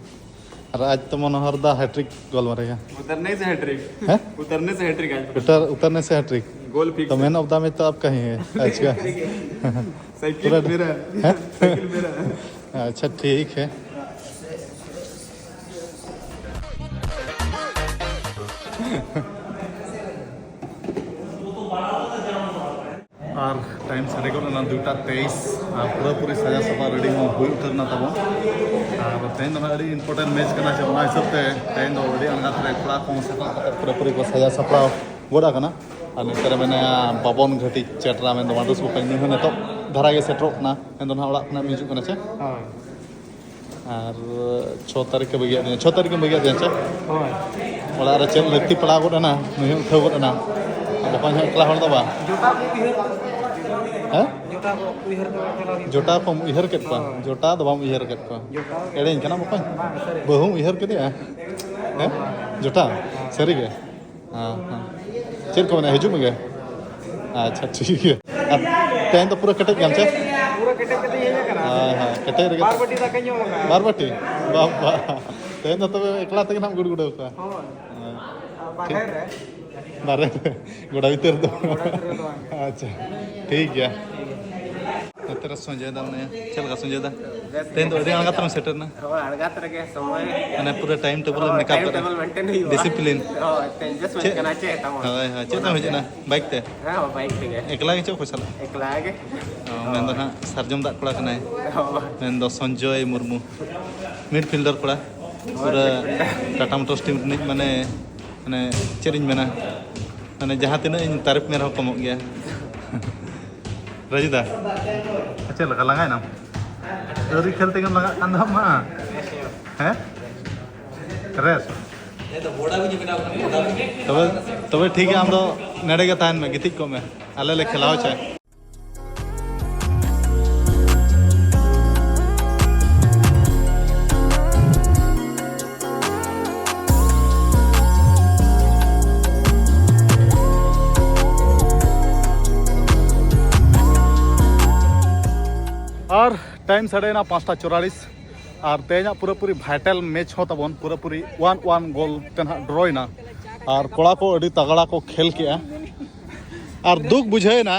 और आज तो मनोहर दा हैट्रिक गोल मारेगा। उतरने से हैट्रिक। हैं? उतरने से हैट्रिक आज। उतर, उतरने से हैट्रिक। गोल फिक्स तो है। मैन ऑफ द मैच तो आपका ही है आज का। साइकिल पूरा मेरा है। हैं? साइकिल मेरा है। अच्छा, ठीक है। ᱟᱨ ᱴᱟᱭᱤᱢ ᱥᱟᱰᱮ ᱜᱚᱫ ᱮᱱᱟ ᱫᱩᱴᱟ ᱛᱮᱭᱤᱥ᱾ ᱟᱨ ᱯᱩᱨᱟᱹᱯᱩᱨᱤ ᱥᱟᱡᱟᱣ ᱥᱟᱯᱲᱟᱣ ᱨᱮᱰᱤ ᱦᱚᱸ ᱦᱩᱭ ᱩᱛᱟᱹᱨ ᱮᱱᱟ ᱛᱟᱵᱚᱱ᱾ ᱟᱨ ᱛᱮᱦᱮᱧ ᱫᱚ ᱱᱟᱦᱟᱜ ᱟᱹᱰᱤ ᱤᱢᱯᱚᱨᱴᱮᱱᱴ ᱢᱮᱪ ᱠᱟᱱᱟ, ᱥᱮ ᱚᱱᱟ ᱦᱤᱥᱟᱹᱵ ᱛᱮ ᱛᱮᱦᱮᱧ ᱫᱚ ᱟᱹᱰᱤ ᱟᱬᱜᱟᱛ ᱨᱮ ᱠᱚᱲᱟ ᱠᱚ ᱥᱮᱴᱮᱨ ᱠᱟᱛᱮ ᱯᱩᱨᱟᱹᱯᱩᱨᱤ ᱠᱚ ᱥᱟᱡᱟᱣ ᱥᱟᱯᱲᱟᱣ ᱜᱚᱫ ᱟᱠᱟᱱᱟ᱾ ᱟᱨ ᱱᱚᱛᱮ ᱨᱮ ᱢᱮᱱᱟᱭᱟ ᱵᱟᱵᱚᱱ ᱜᱷᱟᱹᱴᱤ ᱪᱮᱴᱨᱟ, ᱢᱮᱱᱫᱚ ᱢᱟᱰᱩᱥ ᱵᱚᱠᱚᱧ, ᱱᱩᱭ ᱦᱚᱸ ᱱᱤᱛᱚᱜ ᱫᱷᱟᱨᱟ ᱜᱮ ᱥᱮᱴᱮᱨᱚᱜ ᱠᱟᱱᱟ, ᱢᱮᱱᱫᱚ ᱱᱟᱦᱟᱜ ᱚᱲᱟᱜ ᱠᱷᱚᱱᱟᱜ ᱢᱤᱡᱩᱜ ᱠᱟᱱᱟ ᱪᱮ? ᱦᱳᱭ᱾ ᱟᱨ ᱪᱷᱚ ᱛᱟᱹᱨᱤᱠᱷ ᱮ ᱵᱟᱹᱜᱤᱭᱟᱫ ᱫᱤᱧᱟ ᱪᱮ? ᱦᱳᱭ᱾ ᱚᱲᱟᱜ ᱨᱮ ᱪᱮᱫ ᱞᱟᱹᱠᱛᱤ ᱯᱟᱲᱟᱣ ᱜᱚᱫ ᱮᱱᱟ, ᱱᱩᱭ ᱦᱚᱸ ᱩᱴᱷᱟᱹᱣ ᱜᱚᱫ ᱮᱱᱟ᱾ ᱵᱚᱠᱚᱧ ᱦᱚᱸ ᱮᱠᱞᱟ ᱦᱚᱲ ᱫᱚ ᱵᱟᱝ᱾ ᱡᱚᱴᱟ ᱠᱚ ᱩᱭᱦᱟᱹᱨ ᱠᱟᱜ ᱦᱮᱸ? ᱡᱚᱴᱟ ᱠᱚ ᱩᱭᱦᱟᱹᱨ ᱠᱟᱜ ᱪᱟᱞᱟᱣ ᱦᱩᱭᱩᱜ ᱡᱚᱴᱟ ᱠᱟᱱᱟ᱾ ᱠᱚᱢ ᱩᱭᱦᱟᱹᱨ ᱠᱮᱫ ᱠᱚᱣᱟ? ᱦᱳᱭ᱾ ᱡᱚᱴᱟ ᱫᱚ ᱵᱟᱢ ᱩᱭᱦᱟᱹᱨ ᱠᱮᱫ ᱠᱚᱣᱟ᱾ ᱡᱚᱴᱟ ᱜᱮ᱾ ᱮᱲᱮᱧ ᱠᱟᱱᱟ ᱵᱚᱠᱚᱧ? ᱵᱟᱝ, ᱥᱟᱹᱨᱤ᱾ ᱵᱟᱹᱦᱩᱢ ᱩᱭᱦᱟᱹᱨ ᱠᱮᱫᱮᱭᱟ? ᱦᱮᱸ? ᱦᱳᱭ᱾ ᱡᱚᱴᱟ? ᱦᱮᱸ᱾ ᱥᱟᱹᱨᱤ ᱜᱮ? ᱦᱮᱸ, ᱦᱮᱸ᱾ ᱪᱮᱫ ᱠᱚ ᱢᱮᱱᱟ, ᱦᱤᱡᱩᱜ ᱢᱮᱜᱮ᱾ ᱟᱪᱪᱷᱟ, ᱴᱷᱤᱠ ᱜᱮᱭᱟ᱾ ᱟᱨ ᱛᱮᱦᱮᱧ ᱫᱚ ᱯᱩᱨᱟᱹ ᱠᱮᱴᱮᱡ ᱜᱮᱭᱟᱢ ᱪᱮ? ᱯᱩᱨᱟᱹ ᱠᱮᱴᱮᱡ ᱠᱟᱛᱮ ᱦᱮᱡ ᱟᱠᱟᱱᱟ᱾ ᱦᱮᱸ, ᱦᱮᱸ, ᱠᱮᱴᱮᱡ ᱨᱮᱜᱮ᱾ ᱵᱟᱨ ᱵᱟᱹᱴᱤ ᱫᱟᱠᱟᱧ ᱡᱚᱢ ᱟᱠᱟᱫᱟ᱾ ᱵᱟᱨ ᱵᱟᱹᱴᱤ? ᱵᱟᱵᱟ᱾ ᱛᱮᱦᱮᱧ ᱫᱚ ᱛᱚᱵᱮ ᱮᱠᱞᱟ ᱛᱮᱜᱮ ᱱᱟᱦᱟᱜ ᱜᱩᱲ ᱜᱩᱲᱟᱹᱣ ᱠᱚᱣᱟ᱾ ᱦᱳᱭ᱾ ᱦᱮᱸ᱾ ᱟᱨ ᱵᱟᱨᱦᱮ ᱴᱷᱤᱠ᱾ ᱨᱮ᱾ ᱵᱟᱨᱦᱮ ᱨᱮ᱾ ᱜᱚᱲᱟ ᱵᱷᱤᱛᱟᱹᱨ ᱫᱚ᱾ ᱜᱚᱲᱟ ᱵᱷᱤᱛᱟᱹᱨ ᱨᱮᱫᱚ ᱵᱟᱝ᱾ ᱟᱪᱪᱷᱟ᱾ ᱴᱷᱤᱠ ᱜᱮᱭᱟ᱾ ᱱᱚᱛᱮ ᱨᱮ ᱥᱚᱧᱡᱚᱭ ᱫᱟ ᱢᱮᱱᱟᱭᱟ᱾ ᱪᱮᱫ ᱞᱮᱠᱟ ᱥᱚᱧᱡᱚᱭ ᱫᱟ? ᱵᱮᱥ ᱛᱮᱦᱮᱧ ᱫᱚ ᱜᱮ᱾ ᱟᱹᱰᱤ ᱟᱬᱜᱟᱛ ᱨᱮᱢ ᱥᱮᱴᱮᱨ ᱮᱱᱟ᱾ ᱦᱳᱭ, ᱟᱬᱜᱟᱛ ᱨᱮᱜᱮ ᱥᱚᱢᱚᱭ᱾ ᱢᱟᱱᱮ ᱯᱩᱨᱟᱹ time table ᱮᱢ ᱦᱳᱭ, ᱢᱮᱠᱟᱯ time ᱠᱟᱫᱟ᱾ Table maintain ᱦᱩᱭᱩᱜᱼᱟ᱾ Discipline᱾ ᱦᱳᱭ, changes ᱪᱮᱫ? ᱠᱟᱱᱟ ᱪᱮ ᱛᱟᱢᱟ? ᱦᱳᱭ, ᱦᱳᱭ, ᱪᱮᱫ ᱛᱮᱢ ᱦᱮᱡ ᱮᱱᱟ? Bike ᱛᱮ? ᱦᱮᱸ, bike ᱛᱮᱜᱮ᱾ ᱮᱠᱞᱟ ᱜᱮ ᱪᱮ ᱚᱠᱚᱭ ᱥᱟᱞᱟᱜ? ᱮᱠᱞᱟ ᱜᱮ᱾ ᱚ, ᱢᱮᱱᱫᱚ ᱦᱳᱭ᱾ ᱱᱟᱦᱟᱜ ᱥᱟᱨᱡᱚᱢ ᱫᱟᱜ ᱠᱚᱲᱟ ᱠᱟᱱᱟᱭ᱾ ᱦᱳᱭ᱾ ᱢᱮᱱᱫᱚ ᱥᱚᱧᱡᱚᱭ ᱢᱩᱨᱢᱩ, midfielder ᱠᱚᱲᱟ᱾ ᱦᱳᱭ, ᱯᱩᱨᱟᱹ midfielder᱾ Tata Motors team ᱨᱤᱱᱤᱡ ᱢᱟᱱᱮ, ᱢᱟᱱᱮ ᱪᱮᱫ ᱤᱧ ᱢᱮᱱᱟ, ᱢᱟᱱᱮ ᱡᱟᱦᱟᱸ ᱛᱤᱱᱟᱹᱜ ᱤᱧ ᱛᱟᱹᱨᱤᱯᱷ ᱢᱮ ᱨᱮᱦᱚᱸ ᱠᱚᱢᱚᱜ ᱜᱮᱭᱟ᱾ ᱨᱟᱡᱩ ᱫᱟ, ᱪᱮᱫ ᱞᱮᱠᱟ ᱞᱟᱸᱜᱟᱭᱮᱱᱟᱢ? ᱟᱹᱣᱨᱤ ᱠᱷᱮᱞ ᱛᱮᱜᱮᱢ ᱞᱟᱸᱜᱟᱜ ᱠᱟᱱ ᱫᱚ ᱟᱢ ᱢᱟ᱾ ᱦᱮᱸ? Rest? ᱛᱚᱵᱮ, ᱛᱚᱵᱮ ᱴᱷᱤᱠ ᱜᱮᱭᱟ, ᱟᱢ ᱫᱚ ᱱᱚᱰᱮ ᱜᱮ ᱛᱟᱦᱮᱱ ᱢᱮ, ᱜᱤᱛᱤᱡ ᱠᱚᱜ ᱢᱮ, ᱟᱞᱮ ᱞᱮ ᱠᱷᱮᱞᱟ ᱦᱚᱪᱚᱭ᱾ ᱟᱨ time ᱥᱟᱰᱮᱭᱮᱱᱟ ᱯᱟᱸᱪᱴᱟ ᱪᱩᱣᱟᱞᱤᱥ, ᱟᱨ ᱛᱮᱦᱮᱧᱟᱜ ᱯᱩᱨᱟᱹᱯᱩᱨᱤ vital match ᱦᱚᱸ ᱛᱟᱵᱚᱱ ᱯᱩᱨᱟᱹᱯᱩᱨᱤ one one goal ᱛᱮ ᱱᱟᱦᱟᱜ draw ᱮᱱᱟ᱾ ᱟᱨ ᱠᱚᱲᱟ ᱠᱚ ᱟᱹᱰᱤ ᱛᱟᱜᱲᱟ ᱠᱚ ᱠᱷᱮᱞ ᱠᱮᱜᱼᱟ᱾ ᱟᱨ ᱫᱩᱠ ᱵᱩᱡᱷᱟᱹᱣ ᱮᱱᱟ,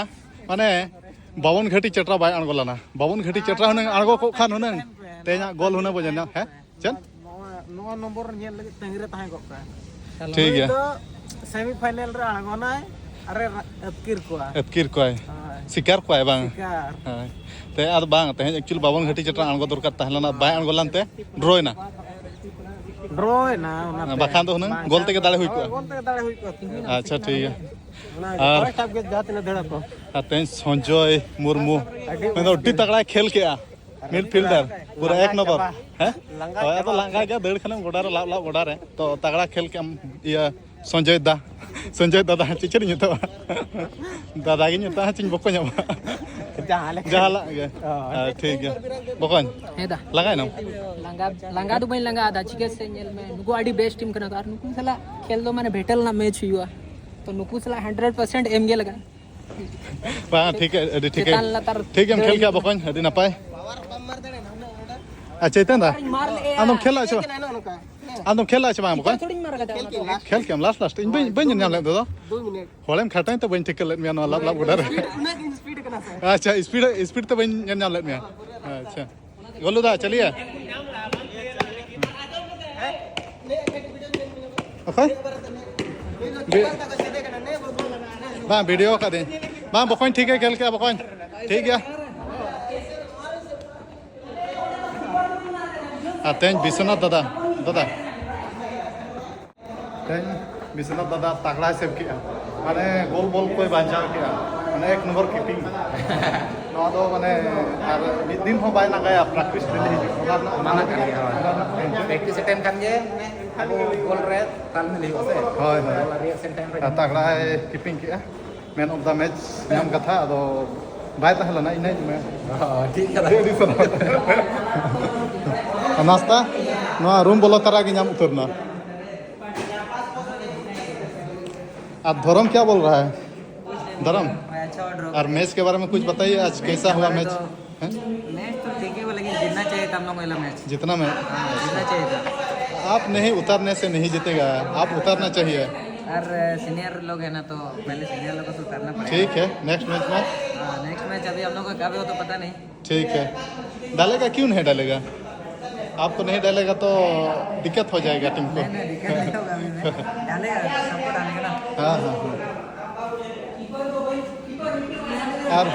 ᱢᱟᱱᱮ ᱵᱟᱵᱚᱱ ᱜᱷᱟᱹᱴᱤ ᱪᱮᱴᱨᱟ ᱵᱟᱭ ᱟᱬᱜᱚ ᱞᱮᱱᱟ᱾ ᱵᱟᱵᱚᱱ ᱜᱷᱟᱹᱴᱤ ᱪᱮᱴᱨᱟ ᱦᱩᱱᱟᱹᱝ ᱟᱬᱜᱚ ᱠᱚᱜ ᱠᱷᱟᱱ ᱦᱩᱱᱟᱹᱝ ᱛᱮᱦᱮᱧᱟᱜ goal ᱦᱩᱱᱟᱹᱝ ᱵᱚᱱ ᱧᱮᱞ ᱧᱟᱢ᱾ ᱦᱮᱸ? ᱪᱮᱫ? ᱱᱚᱣᱟ, ᱱᱚᱣᱟ ᱱᱚᱢᱵᱚᱨ ᱧᱮᱞ ᱞᱟᱹᱜᱤᱫ ᱛᱟᱺᱜᱤ ᱨᱮ ᱛᱟᱦᱮᱸ ᱠᱚᱜ ᱯᱮ᱾ ᱴᱷᱤᱠ ᱜᱮᱭᱟ᱾ ᱱᱩᱭ ᱫᱚ semi final ᱨᱮ ᱟᱬᱜᱚᱱᱟᱭ ᱟᱨᱮ ᱨᱟ-, ᱟᱹᱛᱠᱤᱨ ᱠᱚᱣᱟ᱾ ᱟᱹᱛᱠᱤᱨ ᱠᱚᱣᱟᱭ᱾ ᱦᱳᱭ᱾ ᱥᱤᱠᱟᱨ ᱠᱚᱣᱟᱭ ᱵᱟᱝ? ᱥᱤᱠᱟᱨ᱾ ᱦᱳᱭ᱾ ᱛᱮ ᱟᱫᱚ ᱵᱟᱝ, ᱛᱮᱦᱮᱧ actually ᱵᱟᱵᱚᱱ ᱜᱷᱟᱹᱴᱤ ᱪᱟᱴᱟᱱ ᱟᱬᱜᱚ ᱫᱚᱨᱠᱟᱨ ᱛᱟᱦᱮᱸ ᱞᱮᱱᱟ, ᱵᱟᱭ ᱟᱬᱜᱚ ᱞᱮᱱᱛᱮ ᱰᱨᱚᱭᱮᱱᱟ᱾ ᱰᱨᱚᱭᱮᱱᱟ ᱚᱱᱟᱛᱮ᱾ ᱵᱟᱠᱷᱟᱱ ᱫᱚ ᱦᱩᱱᱟᱹᱝ ᱵᱟᱝᱠᱷᱟᱱ ᱜᱳᱞ ᱛᱮᱜᱮ ᱫᱟᱲᱮ ᱦᱩᱭ ᱠᱚᱜᱼᱟ᱾ ᱜᱳᱞ ᱛᱮᱜᱮ ᱫᱟᱲᱮ ᱦᱩᱭ ᱠᱚᱜᱼᱟ᱾ ᱟᱪᱪᱷᱟ, ᱴᱷᱤᱠ ᱜᱮᱭᱟ᱾ ᱚᱱᱟ ᱟᱨ first half ᱜᱮ ᱡᱟᱦᱟᱸ ᱛᱤᱱᱟᱹᱜ ᱫᱟᱹᱲ ᱟᱠᱚ᱾ ᱟᱨ ᱛᱮᱦᱮᱧ ᱥᱚᱧᱡᱚᱭ ᱢᱩᱨᱢᱩ, ᱟᱹᱰᱤ ᱢᱮᱱᱫᱚ ᱟᱹᱰᱤ ᱛᱟᱜᱲᱟᱭ ᱠᱷᱮᱞ ᱠᱮᱜᱼᱟ᱾ Midfielder, ᱯᱩᱨᱟᱹ ᱮᱠ ᱱᱚᱢᱵᱚᱨ᱾ ᱦᱮᱸ? ᱦᱳᱭ, ᱟᱫᱚ ᱞᱟᱸᱜᱟ ᱜᱮᱭᱟ, ᱫᱟᱹᱲ ᱠᱷᱟᱱᱮᱢ ᱜᱚᱰᱟ ᱨᱮ, ᱞᱟᱵ ᱞᱟᱵ ᱜᱚᱰᱟ ᱨᱮ᱾ ᱛᱚ, ᱛᱟᱜᱲᱟ ᱠᱷᱮᱞ ᱠᱮᱜᱼᱟᱢ, ᱤᱭᱟᱹ, ᱥᱚᱧᱡᱚᱭ ᱫᱟ᱾ ᱥᱚᱧᱡᱚᱭ ᱫᱟᱫᱟ, ᱪᱮᱫ ᱪᱮᱫ ᱤᱧ ᱢᱮᱛᱟᱢᱟ? ᱫᱟᱫᱟ ᱜᱤᱧ ᱢᱮᱛᱟᱢᱟ, ᱪᱮᱫ ᱤᱧ ᱵᱚᱠᱚᱧᱟᱢᱟ? ᱡᱟᱦᱟᱸ ᱞᱮᱠᱟ᱾ ᱡᱟᱦᱟᱸ ᱞᱟᱜ ᱜᱮ᱾ ᱦᱳᱭ᱾ ᱦᱮᱸ, ᱴᱷᱤᱠ ᱜᱮᱭᱟ᱾ ᱵᱚᱠᱚᱧ, ᱦᱮᱸ ᱫᱟ᱾ ᱞᱟᱸᱜᱟᱭᱮᱱᱟᱢ? ᱞᱟᱸᱜᱟ, ᱞᱟᱸᱜᱟ ᱫᱚ ᱵᱟᱹᱧ ᱞᱟᱸᱜᱟ ᱟᱫᱟ, ᱪᱤᱠᱟᱹ ᱥᱮ ᱧᱮᱞ ᱢᱮ, ᱱᱩᱠᱩ ᱟᱹᱰᱤ best team ᱠᱟᱱᱟ ᱠᱚ, ᱟᱨ ᱱᱩᱠᱩ ᱥᱟᱞᱟᱜ ᱠᱷᱮᱞ ᱫᱚ ᱢᱟᱱᱮ battle ᱨᱮᱱᱟᱜ match ᱦᱩᱭᱩᱜᱼᱟ, ᱛᱚ ᱱᱩᱠᱩ ᱥᱟᱞᱟᱜ hundred percent ᱮᱢ ᱜᱮ ᱞᱟᱜᱟᱜᱼᱟ᱾ ᱵᱟᱝ, ᱴᱷᱤᱠ, ᱟᱹᱰᱤ ᱴᱷᱤᱠ ᱜᱮ᱾ ᱪᱮᱛᱟᱱ ᱞᱟᱛᱟᱨ ᱴᱷᱤᱠ ᱜᱮᱢ ᱫᱟᱹᱲ ᱠᱷᱮᱞ ᱠᱮᱜᱼᱟ ᱦᱩᱭᱩᱜᱼᱟ᱾ ᱵᱚᱠᱚᱧ, ᱟᱹᱰᱤ ᱱᱟᱯᱟᱭ᱾ ᱟᱨ ᱪᱮᱛᱟᱱ ᱫᱟ, ᱟᱢᱫᱚᱢ ᱠᱷᱮᱞ ᱞᱟᱜᱼᱟ ᱥᱮ ᱵᱟᱝ? ᱟᱢᱫᱚᱢ ᱠᱷᱮᱞ ᱞᱟᱜᱼᱟ ᱥᱮ ᱵᱟᱝ ᱵᱚᱠᱚᱧ? ᱠᱷᱮᱞ ᱠᱮᱜᱼᱟᱢ last, last᱾ ᱤᱧ ᱵᱟᱹᱧ, ᱵᱟᱹᱧ ᱧᱮᱞ ᱧᱟᱢ ᱞᱮᱫ ᱫᱚ᱾ ᱦᱚᱲᱮᱢ ᱠᱷᱟᱴᱟᱧ ᱛᱮ ᱵᱟᱹᱧ ᱴᱷᱤᱠᱟᱹ ᱞᱮᱫ ᱢᱮᱭᱟ ᱱᱚᱣᱟ ᱞᱟᱵ ᱞᱟᱵ ᱜᱚᱰᱟ ᱨᱮ᱾ ᱟᱪᱪᱷᱟ, speed, speed ᱛᱮ ᱵᱟᱹᱧ ᱧᱮᱞ ᱧᱟᱢ ᱞᱮᱫ ᱢᱮᱭᱟ᱾ ᱟᱪᱪᱷᱟ᱾ ᱜᱳᱞᱩ ᱫᱟ, ᱪᱟᱞᱤᱭᱟ? ᱚᱠᱚᱭ? ᱵᱟᱝ, video ᱟᱠᱟᱫᱟᱹᱧ᱾ ᱵᱟᱝ, ᱵᱚᱠᱚᱧ ᱴᱷᱤᱠ ᱜᱮ ᱠᱷᱮᱞ ᱠᱮᱜᱼᱟ, ᱵᱚᱠᱚᱧ᱾ ᱴᱷᱤᱠ ᱜᱮᱭᱟ᱾ ᱟᱨ ᱛᱮᱦᱮᱧ ᱵᱤᱥᱥᱚᱱᱟᱛᱷ ᱫᱟᱫᱟ, ᱫᱟᱫᱟ᱾ ᱛᱮᱦᱮᱧ ᱵᱤᱥᱥᱚᱱᱟᱛᱷ ᱫᱟᱫᱟ ᱛᱟᱜᱲᱟᱭ save ᱠᱮᱜᱼᱟ᱾ ᱢᱟᱱᱮ, ᱜᱳᱞ ᱵᱚᱞ ᱠᱚᱭ ᱵᱟᱧᱪᱟᱣ ᱠᱮᱜᱼᱟ᱾ ᱢᱟᱱᱮ, ᱮᱠ ᱱᱚᱢᱵᱚᱨ keeping᱾ ᱱᱚᱣᱟ ᱫᱚ, ᱢᱟᱱᱮ, ᱟᱨ ᱢᱤᱫ ᱫᱤᱱ ᱦᱚᱸ ᱵᱟᱭ ᱞᱟᱸᱜᱟᱭᱟ, practice daily ᱦᱤᱡᱩᱜ᱾ ᱚᱱᱟ ᱨᱮᱱᱟᱜ, ᱚᱱᱟ ᱨᱮᱱᱟᱜ ᱠᱟᱱ ᱜᱮᱭᱟ, ᱦᱳᱭ᱾ ᱚᱱᱟ ᱨᱮᱱᱟᱜ tension᱾ Practice ᱮ ᱛᱟᱦᱮᱱ ᱠᱷᱟᱱ ᱜᱮ ᱟᱵᱚ ᱜᱳᱞ ᱨᱮ ᱛᱟᱞᱢᱤᱞ ᱦᱩᱭᱩᱜᱼᱟ ᱥᱮ᱾ ᱦᱳᱭ, ᱦᱳᱭ᱾ ᱜᱳᱞ ᱟᱹᱰᱤ action time ᱨᱮ ᱟᱨ ᱛᱟᱜᱲᱟᱭ keeping ᱠᱮᱜᱼᱟ᱾ Man of the match ᱧᱟᱢ ᱠᱟᱛᱷᱟ, ᱟᱫᱚ ᱵᱟᱭ ᱛᱟᱦᱮᱸ ᱞᱮᱱᱟ, ᱤᱱᱟᱹ ᱢᱮ᱾ ᱚ, ᱴᱷᱤᱠ ᱠᱟᱛᱷᱟ᱾ ᱟᱹᱰᱤ, ᱟᱹᱰᱤ ᱥᱟᱨᱦᱟᱣ᱾ ᱟᱨ ᱱᱟᱥᱛᱟ? ᱱᱚᱣᱟ room ᱵᱚᱞᱚ ᱛᱟᱨᱟ ᱜᱮ ᱧᱟᱢ ᱩᱛᱟᱹᱨ ᱮᱱᱟ᱾ ᱟᱨ ᱫᱷᱚᱨᱚᱢ ᱠᱮᱭᱟ ᱵᱚᱞ ᱨᱟᱦᱟ ᱦᱮ? ᱫᱷᱚᱨᱚᱢ? ᱟᱪᱪᱷᱟ, ᱚᱰᱨᱚᱯ᱾ ᱟᱨ match के बारे में कुछ बताइए, आज कैसा हुआ match? ᱦᱮᱸ? Match तो ठीक ही हुआ, लेकिन जीतना चाहिए था हम लोग को वाला match। जीतना में? हाँ, जीतना चाहिए था। आप नहीं उतरने से नहीं जीतेगा, आप उतरना चाहिए। अरे, senior लोग हैं ना, तो पहले senior लोगों को तो उतारना पड़ेगा। ठीक है, next match में? हाँ, next match अभी हम लोग का कब है, वो तो पता नहीं। ठीक है, डालेगा क्यों नहीं डालेगा? आपको नहीं डालेगा तो दिक्कत हो जाएगा team को। नहीं, नहीं, दिक्कत नहीं होगा अभी में। डालेगा, सबको डालेगा ना। हाँ, हाँ, हाँ। ᱟᱨ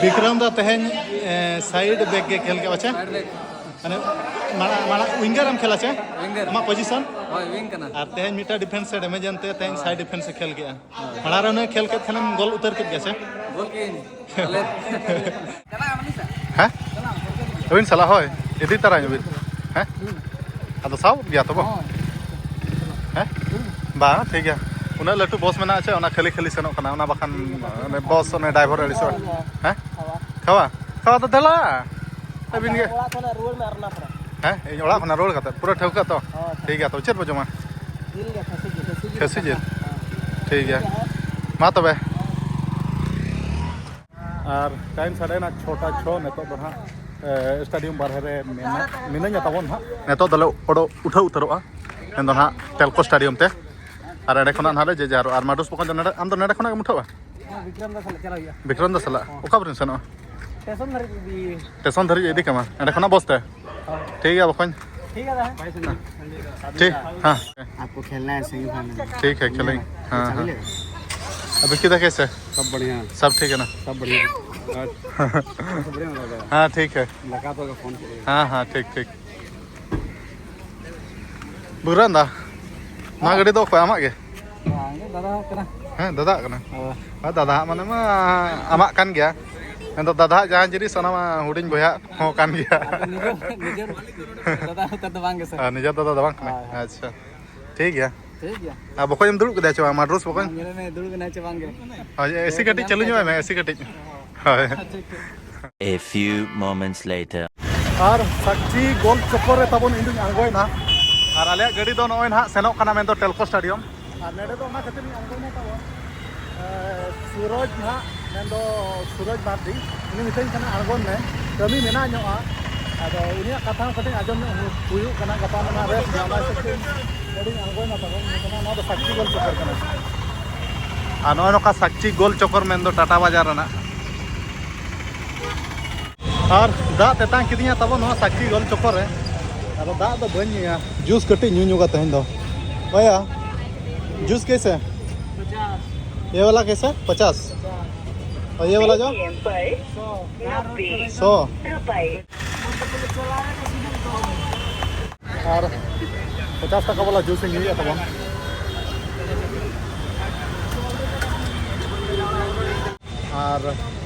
ᱵᱤᱠᱨᱚᱢ ᱫᱟ ᱛᱮᱦᱮᱧ ᱥᱟᱭᱤᱰ ᱵᱮᱠ ᱜᱮ ᱠᱷᱮᱞ ᱠᱮᱫ ᱯᱟᱪᱮ? ᱢᱟᱱᱮ ᱢᱟᱲᱟᱝ ᱢᱟᱲᱟᱝ ᱣᱤᱝᱜᱟᱨ ᱮᱢ ᱠᱷᱮᱞᱟ ᱪᱮ? ᱣᱤᱝᱜᱟᱨ᱾ ᱟᱢᱟᱜ ᱯᱚᱡᱤᱥᱚᱱ? ᱦᱳᱭ, ᱣᱤᱝ ᱠᱟᱱᱟ᱾ ᱟᱨ ᱛᱮᱦᱮᱧ ᱢᱤᱫᱴᱟᱝ ᱰᱤᱯᱷᱮᱱᱥ ᱮ ᱰᱮᱢᱮᱡᱽ ᱮᱱᱛᱮ ᱛᱮᱦᱮᱧ ᱥᱟᱭᱤᱰ ᱰᱤᱯᱷᱮᱱᱥ ᱮ ᱠᱷᱮᱞ ᱠᱮᱫᱼᱟ᱾ ᱢᱟᱲᱟᱝ ᱨᱮ ᱩᱱᱤ ᱠᱷᱮᱞ ᱠᱮᱫ ᱠᱷᱟᱱᱮᱢ ᱜᱳᱞ ᱩᱛᱟᱹᱨ ᱠᱮᱫ ᱜᱮᱭᱟ ᱥᱮ? ᱜᱳᱞ ᱠᱤᱧ᱾ ᱟᱞᱮ ᱦᱮᱸ? ᱟᱹᱵᱤᱱ ᱥᱟᱞᱟᱜ ᱦᱳᱭ, ᱤᱫᱤ ᱛᱟᱨᱟᱧ ᱟᱹᱵᱤᱱ᱾ ᱦᱮᱸ? ᱟᱫᱚ ᱥᱟᱵ ᱜᱮᱭᱟ ᱛᱚᱵᱚ? ᱦᱮᱸ? ᱵᱟᱝ, ᱴᱷᱤᱠ ᱜᱮᱭᱟ᱾ ᱩᱱᱟᱹᱜ ᱞᱟᱹᱴᱩ ᱵᱚᱥ ᱢᱮᱱᱟᱜᱼᱟ ᱪᱮ, ᱚᱱᱟ ᱠᱷᱟᱹᱞᱤ ᱠᱷᱟᱹᱞᱤ ᱥᱮᱱᱚᱜ ᱠᱟᱱᱟ, ᱚᱱᱟ ᱵᱟᱠᱷᱟᱱ ᱚᱱᱮ ᱵᱚᱥ ᱚᱱᱮ ᱰᱨᱟᱭᱵᱷᱟᱨ ᱟᱹᱲᱤᱥᱚᱜᱼᱟ᱾ ᱦᱮᱸ? ᱠᱷᱟᱣᱟ? ᱠᱷᱟᱣᱟ ᱫᱚ ᱫᱮᱞᱟ᱾ ᱟᱹᱵᱤᱱ ᱜᱮ᱾ ᱚᱲᱟᱜ ᱠᱷᱚᱱᱟᱜ ᱨᱩᱣᱟᱹᱲ ᱢᱮ ᱟᱨ ᱚᱱᱟ ᱯᱚᱨᱮ᱾ ᱦᱮᱸ, ᱤᱧ ᱚᱲᱟᱜ ᱠᱷᱚᱱᱟᱜ ᱨᱩᱣᱟᱹᱲ ᱠᱟᱛᱮ ᱯᱩᱨᱟᱹ ᱴᱷᱟᱹᱣᱠᱟᱹ ᱛᱚ? ᱦᱳᱭ᱾ ᱴᱷᱤᱠ ᱜᱮᱭᱟ, ᱛᱚ ᱪᱮᱫ ᱯᱮ ᱡᱚᱢᱟ? ᱡᱤᱞ ᱜᱮ, ᱠᱷᱟᱹᱥᱤ ᱡᱤᱞ᱾ ᱠᱷᱟᱹᱥᱤ ᱡᱤᱞ? ᱴᱷᱤᱠ ᱜᱮᱭᱟ, ᱢᱟ ᱛᱚᱵᱮ᱾ ᱟᱨ ᱴᱟᱭᱤᱢ ᱥᱟᱰᱮᱭᱮᱱᱟ ᱪᱷᱚᱴᱟ ᱪᱷᱚ, ᱱᱤᱛᱚᱜ ᱫᱚ ᱱᱟᱦᱟᱜ ᱥᱴᱮᱰᱤᱭᱟᱢ ᱵᱟᱨᱦᱮ ᱨᱮ ᱢᱮᱱᱟᱜ ᱢᱤᱱᱟᱹᱧᱟ ᱛᱟᱵᱚᱱ ᱱᱟᱦᱟᱜ᱾ ᱱᱤᱛᱚᱜ ᱫᱚᱞᱮ ᱚᱰᱚ ᱩᱴᱷᱟᱹᱣ ᱩᱛᱟᱹᱨᱚᱜᱼᱟ ᱢᱮᱱᱫᱚ ᱱᱟᱦᱟᱜ ᱴᱮᱞᱠᱳ ᱥᱴᱮᱰᱤᱭᱟᱢ ᱛᱮ, ᱟᱨ ᱮᱸᱰᱮ ᱠᱷᱚᱱᱟᱜ ᱱᱟᱦᱟᱜ ᱞᱮ ᱡᱮ ᱡᱟᱦᱟᱨᱚᱜᱼᱟ᱾ ᱟᱨ ᱢᱟᱰᱩᱥ ᱵᱚᱠᱚᱧ ᱫᱚ ᱱᱚᱰᱮ, ᱟᱢ ᱫᱚ ᱱᱚᱰᱮ ᱠᱷᱚᱱᱟᱜ ᱜᱮᱢ ᱩᱴᱷᱟᱹᱣᱟ? ᱵᱤᱠᱨᱚᱢ ᱫᱟ ᱥᱟᱞᱟᱜ ᱪᱟᱞᱟᱜ ᱦᱩᱭᱩᱜᱼᱟ᱾ ᱵᱤᱠᱨᱚᱢ ᱫᱟ ᱥᱟᱞᱟᱜ? ᱚᱠᱟ ᱯᱚᱨᱮᱢ ᱥᱮᱱᱚᱜᱼᱟ? ᱥᱴᱮᱥᱚᱱ ᱫᱷᱟᱹᱨᱤᱡ ᱤᱫᱤ᱾ ᱥᱴᱮᱥᱚᱱ ᱫᱷᱟᱹᱨᱤᱡ ᱤᱫᱤ ᱠᱟᱢᱟ ᱮᱸᱰᱮ ᱠᱷᱚᱱᱟᱜ ᱵᱚᱥ ᱛᱮ? ᱴᱷᱤᱠ ᱜᱮᱭᱟ ᱵᱚᱠᱚᱧ᱾ ᱴᱷᱤᱠ ᱜᱮᱭᱟ ᱫᱟ᱾ ᱴᱷᱤᱠ, ᱦᱮᱸ᱾ आपको खेलना है सेमीफाइनल। ठीक है, खेलेंगे। हाँ, हाँ। चलेगा? अभी किधर कैसे? सब बढ़िया। सब ठीक है ना? सब बढ़िया। सब बढ़िया दादा। हाँ, ठीक है। लगा तो फोन किया। हाँ, हाँ, ठीक, ठीक। ᱵᱩᱨᱟᱱ ᱫᱟ, ᱱᱚᱣᱟ ᱜᱟᱹᱰᱤ ᱫᱚ ᱚᱠᱚᱭ ᱟᱢᱟᱜ ᱜᱮ? ᱵᱟᱝ ᱜᱮ, ᱫᱟᱫᱟ ᱠᱟᱱᱟ᱾ ᱦᱮᱸ, ᱫᱟᱫᱟᱜ ᱠᱟᱱᱟ᱾ ᱦᱳᱭ᱾ ᱦᱮᱸ, ᱫᱟᱫᱟᱣᱟᱜ ᱢᱟᱱᱮ ᱢᱟ ᱟᱢᱟᱜ ᱠᱟᱱ ᱜᱮᱭᱟ᱾ ᱢᱮᱱᱫᱚ ᱫᱟᱫᱟᱣᱟᱜ ᱡᱟᱦᱟᱸ ᱡᱤᱱᱤᱥ, ᱚᱱᱟ ᱢᱟ ᱦᱩᱰᱤᱧ ᱵᱚᱭᱦᱟ ᱦᱚᱸ ᱠᱟᱱ ᱜᱮᱭᱟ᱾ ᱟᱫᱚ ᱱᱤᱡᱮᱨ ᱱᱤᱡᱮᱨ ᱫᱟᱫᱟ ᱩᱛᱟᱹᱨ ᱫᱚ ᱵᱟᱝ ᱜᱮ ᱥᱮ? ᱟᱨ ᱱᱤᱡᱮᱨ ᱫᱟᱫᱟ ᱫᱚ ᱵᱟᱝ ᱠᱟᱱᱟ᱾ ᱦᱳᱭ, ᱦᱳᱭ᱾ ᱟᱪᱪᱷᱟ, ᱴᱷᱤᱠ ᱜᱮᱭᱟ᱾ ᱴᱷᱤᱠ ᱜᱮᱭᱟ᱾ ᱟᱨ ᱵᱚᱠᱚᱧ ᱮᱢ ᱫᱩᱲᱩᱵ ᱠᱮᱫᱮᱭᱟ ᱪᱮ ᱵᱟᱝ? ᱢᱟᱰᱨᱳᱥ ᱵᱚᱠᱚᱧ? ᱧᱮᱞ ᱢᱮ, ᱫᱩᱲᱩᱵ ᱮᱱᱟᱭ ᱪᱮ ᱵᱟᱝ ᱜᱮ? ᱦᱳᱭ, ᱮᱥᱤ ᱠᱟᱹᱴᱤᱡ ᱪᱟᱹᱞᱩ ᱧᱚᱜ ᱢᱮ, ᱮᱥᱤ ᱠᱟᱹᱴᱤᱡ᱾ ᱦᱳᱭ᱾ A few moments later. ᱟᱨ ᱥᱟᱠᱪᱤ ᱜᱳᱞ ᱪᱚᱠᱠᱚᱨ ᱨᱮ ᱛᱟᱵᱚᱱ ᱤᱧ ᱫᱩᱧ ᱟᱬᱜᱚᱭᱮᱱᱟ᱾ ᱟᱨ ᱟᱞᱮᱭᱟᱜ ᱜᱟᱹᱰᱤ ᱫᱚ ᱱᱚᱜᱼᱚᱭ ᱱᱟᱦᱟᱜ ᱥᱮᱱᱚᱜ ᱠᱟᱱᱟ ᱢᱮᱱᱫᱚ ᱴᱮᱞᱠᱳ ᱥᱴᱮᱰᱤᱭᱟᱢ᱾ ᱟᱨ ᱱᱚᱰᱮ ᱫᱚ ᱚᱱᱟ ᱠᱷᱟᱹᱛᱤᱨ ᱤᱧ ᱟᱬᱜᱚᱭᱮᱱᱟ ᱛᱟᱵᱚᱱ, ᱮ, ᱥᱩᱨᱚᱡᱽ ᱱᱟᱦᱟᱜ ᱢᱮᱱᱫᱚ ᱥᱩᱨᱚᱡᱽ ᱢᱟᱨᱰᱤ, ᱩᱱᱤ ᱢᱤᱛᱟᱹᱧ ᱠᱟᱱᱟ ᱟᱬᱜᱚᱱ ᱢᱮ, ᱠᱟᱹᱢᱤ ᱢᱮᱱᱟᱜ ᱧᱚᱜᱼᱟ᱾ ᱟᱫᱚ ᱩᱱᱤᱭᱟᱜ ᱠᱟᱛᱷᱟ ᱦᱚᱸ ᱠᱟᱹᱴᱤᱡ ᱟᱸᱡᱚᱢ ᱧᱚᱜ ᱦᱩᱭᱩᱜ ᱠᱟᱱᱟ, ᱜᱟᱯᱟ ᱢᱮᱭᱟᱝ ᱨᱮᱥᱴ ᱧᱟᱢᱟᱭ ᱥᱮ ᱪᱮᱫ? ᱜᱟᱹᱰᱤᱧ ᱟᱬᱜᱚᱭᱮᱱᱟ ᱛᱟᱵᱚᱱ, ᱢᱮᱱ ᱠᱟᱱᱟ ᱱᱚᱣᱟ ᱫᱚ ᱥᱟᱠᱪᱤ ᱜᱳᱞ ᱪᱚᱠᱚᱨ ᱠᱟᱱᱟ᱾ ᱟᱨ ᱱᱚᱜᱼᱚᱭ ᱱᱚᱝᱠᱟ ᱥᱟᱠᱪᱤ ᱜᱳᱞ ᱪᱚᱠᱚᱨ ᱢᱮᱱᱫᱚ ᱴᱟᱴᱟ ᱵᱟᱡᱟᱨ ᱨᱮᱱᱟᱜ᱾ ᱟᱨ ᱫᱟᱜ ᱛᱮᱛᱟᱝ ᱠᱤᱫᱤᱧᱟ ᱛᱟᱵᱚ ᱱᱚᱣᱟ ᱥᱟᱠᱪᱤ ᱜᱳᱞ ᱪᱚᱠᱚᱨ ᱨᱮ᱾ ᱟᱫᱚ ᱫᱟᱜ ᱫᱚ ᱵᱟᱹᱧ ᱧᱩᱭᱟ, ᱡᱩᱥ ᱠᱟᱹᱴᱤᱡ ᱧᱩ ᱧᱚᱜᱟ ᱛᱮᱦᱮᱧ ᱫᱚ᱾ ᱵᱷᱟᱭᱟ, ᱡᱩᱥ ᱠᱮᱥᱮ? ᱯᱚᱪᱟᱥ᱾ ᱭᱮ ᱣᱟᱞᱟ ᱠᱮᱥᱮ? ᱯᱚᱪᱟᱥ᱾ ᱤᱭᱟᱹ ᱵᱟᱞᱟ ᱡᱚ? ᱮᱴᱤᱮᱢ ᱯᱟᱭ ᱱᱚᱵᱵᱮ ᱥᱚ᱾ ᱨᱩᱯᱟᱭ᱾ ᱟᱨ ᱯᱚᱪᱟᱥ ᱴᱟᱠᱟ ᱵᱟᱞᱟ ᱡᱩᱥ ᱤᱧ ᱧᱩᱭᱮᱫ ᱛᱟᱵᱚᱱ᱾ ᱟᱨ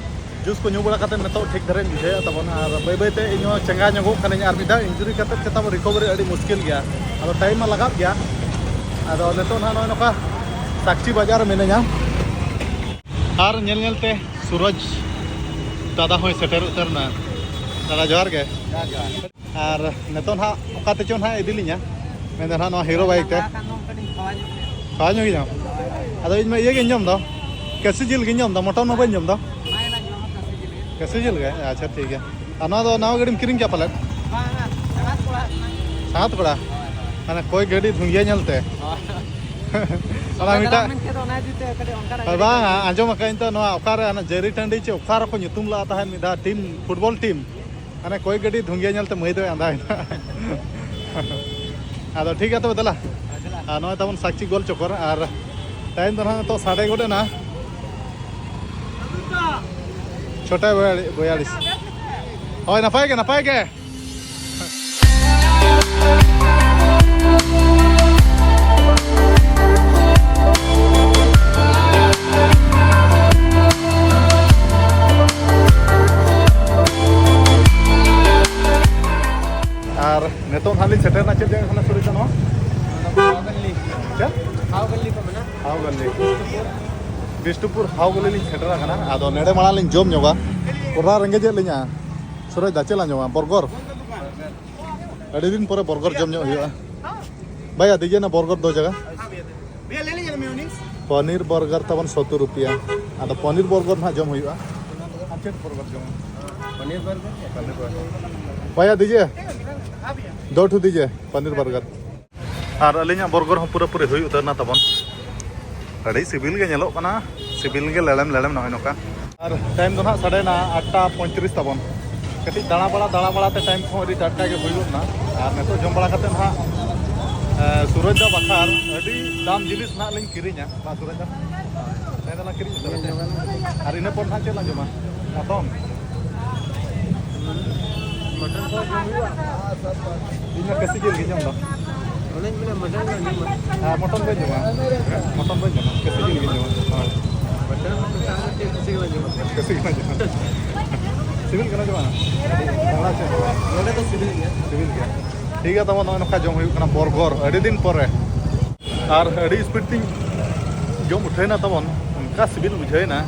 ᱡᱩᱥ ᱠᱚ ᱧᱩ ᱵᱟᱲᱟ ᱠᱟᱛᱮ ᱱᱤᱛᱚᱜ ᱴᱷᱤᱠ ᱫᱷᱟᱨᱟᱧ ᱵᱩᱡᱷᱟᱹᱣᱮᱫ ᱛᱟᱵᱚᱱ, ᱟᱨ ᱵᱟᱹᱭ ᱵᱟᱹᱭ ᱛᱮ ᱤᱧ ᱦᱚᱸ ᱪᱮᱸᱜᱷᱟ ᱧᱚᱜᱚᱜ ᱠᱟᱹᱱᱟᱹᱧ᱾ ᱟᱨ ᱢᱤᱫ ᱫᱷᱟᱣ ᱤᱧᱡᱩᱨᱤ ᱠᱟᱛᱮ ᱪᱮᱛᱟ ᱵᱚ ᱨᱤᱠᱚᱵᱷᱟᱨᱤ ᱟᱹᱰᱤ ᱢᱩᱥᱠᱤᱞ ᱜᱮᱭᱟ, ᱟᱫᱚ ᱴᱟᱭᱤᱢ ᱢᱟ ᱞᱟᱜᱟᱜ ᱜᱮᱭᱟ᱾ ᱟᱫᱚ ᱱᱤᱛᱚᱜ ᱱᱟᱦᱟᱜ ᱱᱚᱜᱼᱚᱭ ᱱᱚᱝᱠᱟ ᱥᱟᱠᱪᱤ ᱵᱟᱡᱟᱨ ᱨᱮ ᱢᱤᱱᱟᱹᱧᱟ᱾ ᱟᱨ ᱧᱮᱞ ᱧᱮᱞ ᱛᱮ ᱥᱩᱨᱚᱡᱽ ᱫᱟᱫᱟ ᱦᱚᱸᱭ ᱥᱮᱴᱮᱨ ᱩᱛᱟᱹᱨ ᱮᱱᱟ᱾ ᱫᱟᱫᱟ, ᱡᱚᱦᱟᱨ ᱜᱮ᱾ ᱡᱚᱦᱟᱨ, ᱡᱚᱦᱟᱨ᱾ ᱟᱨ ᱱᱤᱛᱚᱜ ᱱᱟᱦᱟᱜ ᱚᱠᱟ ᱛᱮᱪᱚ ᱱᱟᱦᱟᱜ ᱤᱫᱤ ᱞᱤᱧᱟ, ᱢᱮᱱᱫᱟ ᱱᱟᱦᱟᱜ ᱱᱚᱣᱟ ᱦᱤᱨᱳ ᱵᱟᱭᱤᱠ ᱛᱮ᱾ ᱞᱟᱸᱜᱟ ᱠᱷᱟᱱ ᱫᱚ ᱠᱟᱹᱴᱤᱡ ᱠᱷᱟᱣᱟ ᱧᱚᱜ ᱜᱮᱭᱟ᱾ ᱠᱷᱟᱣᱟ ᱧᱚᱜ ᱜᱮᱭᱟᱢ? ᱟᱫᱚ ᱤᱧ ᱢᱟ ᱤᱭᱟᱹ ᱜᱤᱧ ᱡᱚᱢ ᱫᱚ, ᱠᱟᱹᱥᱤ ᱡᱤᱞ ᱜᱤᱧ ᱡᱚᱢ ᱫᱟ, ᱢᱚᱴᱚᱱ ᱢᱟ ᱵᱟᱹᱧ ᱡᱚᱢ ᱫᱟ᱾ ᱚᱱᱟ ᱜᱮ ᱞᱟᱝ ᱡᱚᱢᱟ, ᱠᱟᱹᱥᱤ ᱡᱤᱞ ᱜᱮ᱾ ᱠᱟᱹᱥᱤ ᱡᱤᱞ ᱜᱮ? ᱟᱪᱪᱷᱟ, ᱴᱷᱤᱠ ᱜᱮᱭᱟ᱾ ᱟᱨ ᱱᱚᱣᱟ ᱫᱚ ᱱᱟᱣᱟ ᱜᱟᱹᱰᱤᱢ ᱠᱤᱨᱤᱧ ᱠᱮᱫᱟ ᱯᱟᱞᱮᱫ? ᱵᱟᱝᱟ, ᱥᱟᱸᱜᱟᱛ ᱠᱚᱲᱟ ᱠᱟᱱᱟ᱾ ᱥᱟᱸᱜᱟᱛ ᱠᱚᱲᱟ? ᱦᱳᱭ, ᱦᱳᱭ᱾ ᱢᱟᱱᱮ ᱠᱚᱭ ᱜᱟᱹᱰᱤ ᱫᱷᱩᱝᱜᱤᱭᱟ ᱧᱮᱞᱛᱮ᱾ ᱦᱳᱭ᱾ ᱚᱱᱟ ᱥᱚᱸᱜᱮ ᱢᱤᱫᱴᱟᱝ ᱫᱟᱨᱟᱢ ᱢᱮᱱ ᱠᱮᱫ ᱫᱚ ᱚᱱᱟ ᱤᱫᱤ ᱛᱮ ᱠᱟᱹᱴᱤᱡ ᱚᱱᱠᱟᱱᱟᱜ ᱦᱳᱭ, ᱜᱟᱹᱰᱤ ᱵᱟᱝᱟ, ᱠᱚ ᱟᱸᱡᱚᱢ ᱟᱠᱟᱫᱟᱹᱧ ᱛᱚ, ᱱᱚᱣᱟ ᱚᱠᱟᱨᱮ, ᱦᱟᱱᱟ ᱡᱟᱹᱨᱤ ᱴᱟᱺᱰᱤ ᱪᱮ ᱚᱠᱟ ᱨᱮᱠᱚ ᱧᱩᱛᱩᱢ ᱞᱟᱜᱼᱟ ᱛᱟᱦᱮᱸᱫ ᱢᱤᱫ ᱫᱷᱟᱣ, ᱴᱤᱢ, ᱯᱷᱩᱴᱵᱚᱞ ᱴᱤᱢ᱾ ᱢᱟᱱᱮ ᱠᱚᱭ ᱜᱟᱹᱰᱤ ᱫᱷᱩᱝᱜᱤᱭᱟ ᱧᱮᱞᱛᱮ ᱢᱟᱹᱭ ᱫᱚᱭ ᱟᱸᱫᱟᱭᱮᱱᱟ᱾ ᱟᱫᱚ ᱴᱷᱤᱠ ᱜᱮᱭᱟ ᱛᱚᱵᱮ, ᱫᱮᱞᱟ᱾ ᱟᱨ ᱱᱚᱜᱼᱚᱭ ᱛᱟᱵᱚᱱ ᱥᱟᱠᱪᱤ ᱜᱳᱞ ᱪᱚᱠᱚᱨ, ᱟᱨ ᱴᱟᱭᱤᱢ ᱫᱚ ᱱᱟᱦᱟᱜ ᱱᱤᱛᱚᱜ ᱥᱟᱰᱮ ᱜᱚᱫ ᱮᱱᱟ᱾ ᱪᱷᱚᱴᱟ ᱵᱚᱭᱟᱞᱤᱥ᱾ ᱦᱳᱭ, ᱱᱟᱯᱟᱭ ᱜᱮ, ᱱᱟᱯᱟᱭ ᱜᱮ᱾ ᱟᱨ ᱱᱤᱛᱚᱜ ᱱᱟᱦᱟᱜ ᱞᱤᱧ ᱥᱮᱴᱮᱨᱱᱟ ᱪᱮᱫ ᱡᱟᱭᱜᱟ ᱠᱟᱱᱟ ᱥᱩᱨ ᱨᱮ ᱱᱚᱣᱟ? ᱦᱟᱣᱜᱟᱞᱤ᱾ ᱪᱮᱫ? ᱦᱟᱣᱜᱟᱞᱤ ᱠᱚ ᱢᱮᱱᱟ᱾ ᱦᱟᱣᱜᱟᱞᱤ᱾ ᱵᱤᱥᱱᱩᱯᱩᱨ ᱦᱟᱣᱜᱟᱞᱤ ᱞᱤᱧ ᱥᱮᱴᱮᱨ ᱟᱠᱟᱱᱟ᱾ ᱟᱫᱚ ᱱᱚᱰᱮ ᱢᱟᱲᱟᱝ ᱞᱤᱧ ᱡᱚᱢ ᱧᱚᱜᱟ᱾ ᱯᱩᱨᱟ ᱨᱮᱸᱜᱮᱡᱮᱫ ᱞᱤᱧᱟ᱾ ᱥᱩᱨᱮᱡᱽ ᱫᱟ, ᱪᱮᱫ ᱞᱟᱝ ᱡᱚᱢᱟ? ᱵᱚᱨᱜᱚᱨ? ᱟᱹᱰᱤ ᱫᱤᱱ ᱯᱚᱨᱮ ᱵᱚᱨᱜᱚᱨ ᱡᱚᱢ ᱧᱚᱜ ᱦᱩᱭᱩᱜᱼᱟ᱾ ᱵᱷᱟᱭᱟ, ᱫᱤᱡᱮ ᱱᱟ ᱵᱚᱨᱜᱚᱨ ᱫᱚ ᱡᱟᱭᱜᱟ᱾ ᱯᱚᱱᱤᱨ ᱵᱚᱨᱜᱟᱨ ᱛᱟᱵᱚᱱ ᱥᱚᱛᱛᱚᱨ ᱨᱩᱯᱤᱭᱟ᱾ ᱟᱫᱚ ᱯᱚᱱᱤᱨ ᱵᱚᱨᱜᱟᱨ ᱱᱟᱦᱟᱜ ᱡᱚᱢ ᱦᱩᱭᱩᱜᱼᱟ᱾ ᱟᱨ ᱪᱮᱫ ᱵᱚᱨᱜᱟᱨ ᱡᱚᱢ? ᱯᱚᱱᱤᱨ ᱵᱚᱨᱜᱟᱨ᱾ ᱯᱚᱱᱤᱨ ᱵᱚᱨᱜᱟᱨ᱾ ᱵᱷᱟᱭᱟ ᱫᱤᱡᱮ, ᱫᱳ ᱴᱷᱩ ᱫᱤᱡᱮ ᱯᱚᱱᱤᱨ ᱵᱚᱨᱜᱟᱨ᱾ ᱟᱨ ᱟᱹᱞᱤᱧᱟᱜ ᱵᱚᱨᱜᱟᱨ ᱦᱚᱸ ᱯᱩᱨᱟᱹ ᱯᱩᱨᱤ ᱦᱩᱭ ᱩᱛᱟᱹᱨ ᱱᱟ ᱛᱟᱵᱚᱱ᱾ ᱟᱹᱰᱤ ᱥᱤᱵᱤᱞ ᱜᱮ ᱧᱮᱞᱚᱜ ᱠᱟᱱᱟ, ᱥᱤᱵᱤᱞ ᱜᱮ ᱞᱮᱲᱮᱢ ᱞᱮᱲᱮᱢ ᱱᱚᱜᱼᱚᱭ ᱱᱚᱝᱠᱟ᱾ ᱟᱨ ᱴᱟᱭᱤᱢ ᱫᱚ ᱱᱟᱦᱟᱜ ᱥᱟᱰᱮᱭᱮᱱᱟ ᱟᱴᱴᱟ ᱯᱚᱸᱭᱛᱨᱤᱥ ᱛᱟᱵᱚᱱ᱾ ᱠᱟᱹᱴᱤᱡ ᱫᱟᱬᱟ ᱵᱟᱲᱟ, ᱫᱟᱬᱟ ᱵᱟᱲᱟ ᱛᱮ ᱴᱟᱭᱤᱢ ᱠᱚᱦᱚᱸ ᱟᱹᱰᱤ ᱴᱟᱴᱠᱟ ᱜᱮ ᱦᱩᱭ ᱜᱚᱫ ᱮᱱᱟ᱾ ᱟᱨ ᱱᱤᱛᱚᱜ ᱡᱚᱢ ᱵᱟᱲᱟ ᱠᱟᱛᱮ ᱱᱟᱦᱟᱜ, ᱮ, ᱥᱩᱨᱚᱡᱽ ᱫᱟ ᱵᱟᱠᱷᱟᱨ ᱟᱹᱰᱤ ᱫᱟᱢ ᱡᱤᱱᱤᱥ ᱱᱟᱦᱟᱜ ᱞᱤᱧ ᱠᱤᱨᱤᱧᱟ᱾ ᱵᱟᱝ, ᱥᱩᱨᱚᱡᱽ ᱫᱟ? ᱦᱮᱸ, ᱫᱮᱞᱟ ᱠᱤᱨᱤᱧ ᱦᱟᱛᱟᱲ ᱯᱮ᱾ ᱟᱨ ᱤᱱᱟᱹ ᱯᱚᱨ ᱱᱟᱦᱟᱜ ᱪᱮᱫ ᱞᱟᱝ ᱡᱚᱢᱟ? ᱦᱟᱛᱚᱢ? ᱤᱧ ᱢᱟ ᱠᱟᱹᱥᱤ ᱡᱤᱞ ᱜᱤᱧ ᱡᱚᱢ ᱫᱚ᱾ ᱚᱱᱮᱧ ᱢᱮᱱᱟ, ᱢᱚᱴᱚᱱ ᱞᱟᱝ ᱡᱚᱢᱟ᱾ ᱦᱮᱸ, ᱢᱚᱴᱚᱱ ᱵᱟᱹᱧ ᱡᱚᱢᱟ᱾ ᱢᱚᱴᱚᱱ ᱵᱟᱹᱧ ᱡᱚᱢᱟ, ᱠᱟᱹᱥᱤ ᱡᱤᱞ ᱜᱤᱧ ᱡᱚᱢᱟ᱾ ᱦᱳᱭ᱾ ᱢᱚᱴᱚᱱ ᱢᱟ ᱠᱟᱹᱥᱤ ᱜᱮᱞᱟᱝ ᱡᱚᱢᱟ᱾ ᱠᱟᱹᱥᱤ ᱜᱮᱞᱟᱝ ᱡᱚᱢᱟ᱾ ᱥᱤᱵᱤᱞ ᱠᱟᱱᱟ ᱡᱚᱢᱟ? ᱵᱟᱝᱞᱟ ᱪᱮᱫ? ᱱᱚᱰᱮ ᱫᱚ ᱥᱤᱵᱤᱞ ᱜᱮᱭᱟ᱾ ᱥᱤᱵᱤᱞ ᱜᱮᱭᱟ᱾ ᱴᱷᱤᱠ ᱜᱮᱭᱟ, ᱛᱟᱵᱚᱱ ᱱᱚᱜᱼᱚᱭ ᱱᱚᱝᱠᱟ ᱡᱚᱢ ᱦᱩᱭᱩᱜ ᱠᱟᱱᱟ ᱵᱚᱨᱜᱚᱨ, ᱟᱹᱰᱤ ᱫᱤᱱ ᱯᱚᱨᱮ᱾ ᱟᱨ ᱟᱹᱰᱤ ᱥᱯᱤᱰ ᱛᱤᱧ ᱡᱚᱢ ᱩᱴᱷᱟᱹᱭᱱᱟ ᱛᱟᱵᱚᱱ, ᱚᱱᱠᱟ ᱥᱤᱵᱤᱞ ᱵᱩᱡᱷᱟᱹᱣᱮᱱᱟ,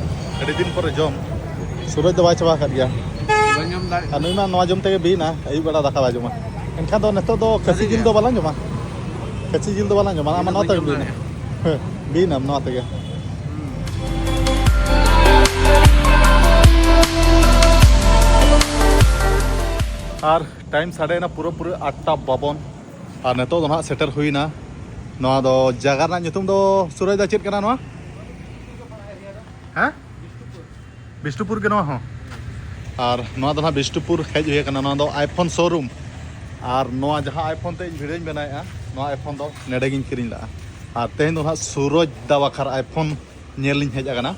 ᱟᱹᱰᱤ ᱫᱤᱱ ᱯᱚᱨᱮ ᱡᱚᱢ᱾ ᱥᱩᱨᱚᱡᱽ ᱫᱚ ᱵᱟᱭ ᱪᱟᱵᱟ ᱟᱠᱟᱫ ᱜᱮᱭᱟ᱾ ᱵᱟᱹᱧ ᱡᱚᱢ ᱫᱟᱲᱮᱭᱟᱜ ᱟᱨ ᱱᱩᱭ ᱢᱟ ᱱᱚᱣᱟ ᱡᱚᱢ ᱛᱮᱜᱮ ᱵᱤᱭᱮᱱᱟ, ᱟᱹᱭᱩᱵ ᱵᱮᱲᱟ ᱫᱟᱠᱟ ᱵᱟᱭ ᱡᱚᱢᱟ᱾ ᱮᱱᱠᱷᱟᱱ ᱫᱚ ᱱᱤᱛᱚᱜ ᱫᱚ ᱠᱷᱟᱹᱥᱤ ᱥᱟᱹᱨᱤ ᱡᱤᱞ ᱜᱮ᱾ ᱫᱚ ᱵᱟᱞᱟᱝ ᱡᱚᱢᱟ, ᱠᱷᱟᱹᱥᱤ ᱡᱤᱞ ᱫᱚ ᱵᱟᱞᱟᱝ ᱡᱚᱢᱟ, ᱟᱢ ᱤᱧ ᱫᱚ ᱱᱚᱣᱟ ᱵᱟᱹᱧ ᱛᱮᱜᱮ ᱡᱚᱢ ᱵᱤᱭᱮᱱᱟ᱾ ᱫᱟᱲᱮᱭᱟᱜᱼᱟ᱾ ᱦᱮᱸ, ᱵᱤᱭᱮᱱᱟᱢ ᱱᱚᱣᱟ ᱛᱮᱜᱮ᱾ ᱟᱨ ᱴᱟᱭᱤᱢ ᱥᱟᱰᱮᱭᱮᱱᱟ ᱯᱩᱨᱟᱹ ᱯᱩᱨᱟᱹ ᱟᱴᱴᱟ ᱵᱟᱵᱚᱱ᱾ ᱟᱨ ᱱᱤᱛᱚᱜ ᱫᱚ ᱱᱟᱦᱟᱜ ᱥᱮᱴᱮᱨ ᱦᱩᱭᱱᱟ᱾ ᱱᱚᱣᱟ ᱫᱚ ᱡᱟᱭᱜᱟ ᱨᱮᱱᱟᱜ ᱧᱩᱛᱩᱢ ᱫᱚ ᱥᱩᱨᱟᱡᱽ ᱫᱟ ᱪᱮᱫ ᱠᱟᱱᱟ ᱱᱚᱣᱟ? ᱦᱮᱸ? ᱵᱤᱥᱱᱩᱯᱩᱨ ᱜᱮ ᱱᱚᱣᱟ ᱦᱚᱸ᱾ ᱟᱨ ᱱᱚᱣᱟ ᱫᱚ ᱱᱟᱦᱟᱜ ᱵᱤᱥᱱᱩᱯᱩᱨ ᱦᱮᱡ ᱦᱩᱭ ᱟᱠᱟᱱᱟ᱾ ᱱᱚᱣᱟ ᱫᱚ iPhone showroom᱾ ᱟᱨ ᱱᱚᱣᱟ ᱡᱟᱦᱟᱸ iPhone ᱛᱮ ᱤᱧ video ᱧ ᱵᱮᱱᱟᱣᱮᱫᱼᱟ, ᱱᱚᱣᱟ iPhone ᱫᱚ ᱱᱚᱰᱮ ᱜᱤᱧ ᱠᱤᱨᱤᱧ ᱞᱮᱫᱼᱟ᱾ ᱟᱨ ᱛᱮᱦᱮᱧ ᱫᱚ ᱱᱟᱦᱟᱜ ᱥᱩᱨᱚᱡᱽ ᱫᱟ ᱵᱟᱠᱷᱨᱟ iPhone ᱧᱮᱞ ᱤᱧ ᱦᱮᱡ ᱟᱠᱟᱱᱟ᱾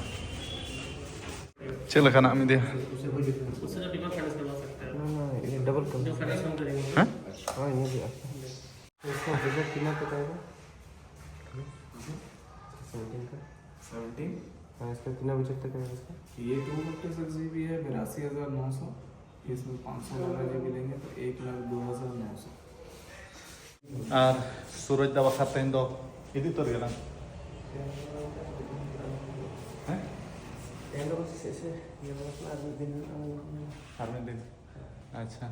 ᱪᱮᱫ ᱞᱮᱠᱟᱱᱟᱜ ᱢᱤᱫ ᱫᱤᱭᱟ? उससे तो डिफरेंट फैनेस करवा सकते हैं। ना, ना, ये डबल कम। जो फैनेस हम करेंगे। हाँ? हाँ, ये भी अच्छा। तो इसका बजट कितना बताएगा? सेवनटीन का। सेवनटीन। हाँ, इसका कितना बजट तक आएगा इसका? ये two fifty six G B है, बयासी हज़ार नौ सौ। इसमें पाँच सौ बारह जी बी लेंगे तो एक लाख दो हज़ार नौ सौ। ᱟᱨ ᱥᱩᱨᱚᱡᱽ ᱫᱟ ᱵᱟᱠᱷᱨᱟ ᱛᱮᱦᱮᱧ ᱫᱚ ᱤᱫᱤ ᱩᱛᱟᱹᱨ ᱠᱟᱱᱟ᱾ ᱦᱮᱸ? ᱛᱮᱦᱮᱧ ᱫᱚ ᱵᱚᱞᱮ ᱪᱮᱫ ᱥᱮ ᱤᱭᱟᱹ ᱵᱟᱞᱟ ᱠᱟᱱᱟ, ᱟᱨ ᱢᱤᱫ ᱫᱤᱱ ᱦᱩᱭᱩᱜᱼᱟ᱾ ᱟᱨ ᱢᱤᱫ ᱫᱤᱱ᱾ ᱟᱪᱪᱷᱟ᱾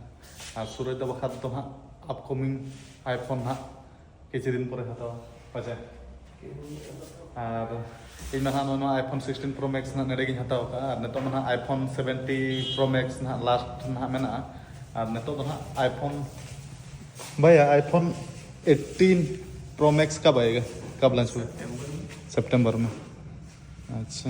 ᱟᱨ ᱥᱩᱨᱚᱡᱽ ᱫᱟ ᱵᱟᱠᱷᱨᱟ ᱫᱚ ᱦᱟᱸᱜ upcoming iPhone ᱦᱟᱸᱜ ᱠᱤᱪᱷᱩ ᱫᱤᱱ ᱯᱚᱨᱮ ᱦᱟᱛᱟᱣᱟ ᱯᱟᱪᱮ᱾ ᱟᱨ ᱤᱧ ᱢᱟ ᱱᱟᱦᱟᱜ ᱱᱚᱣᱟ iPhone sixteen Pro Max ᱱᱟᱦᱟᱜ ᱱᱚᱰᱮ ᱜᱤᱧ ᱦᱟᱛᱟᱣ ᱠᱟᱜᱼᱟ᱾ ᱟᱨ ᱱᱤᱛᱚᱜ ᱢᱟ ᱱᱟᱦᱟᱜ iPhone seventeen Pro Max ᱱᱟᱦᱟᱜ last ᱱᱟᱦᱟᱜ ᱢᱮᱱᱟᱜᱼᱟ᱾ ᱟᱨ ᱱᱤᱛᱚᱜ ᱫᱚ ᱱᱟᱦᱟᱜ iPhone, ᱵᱷᱟᱭᱟ, iPhone eighteen Pro Max कब आएगा, कब लॉन्च होगा? सितंबर में। अच्छा,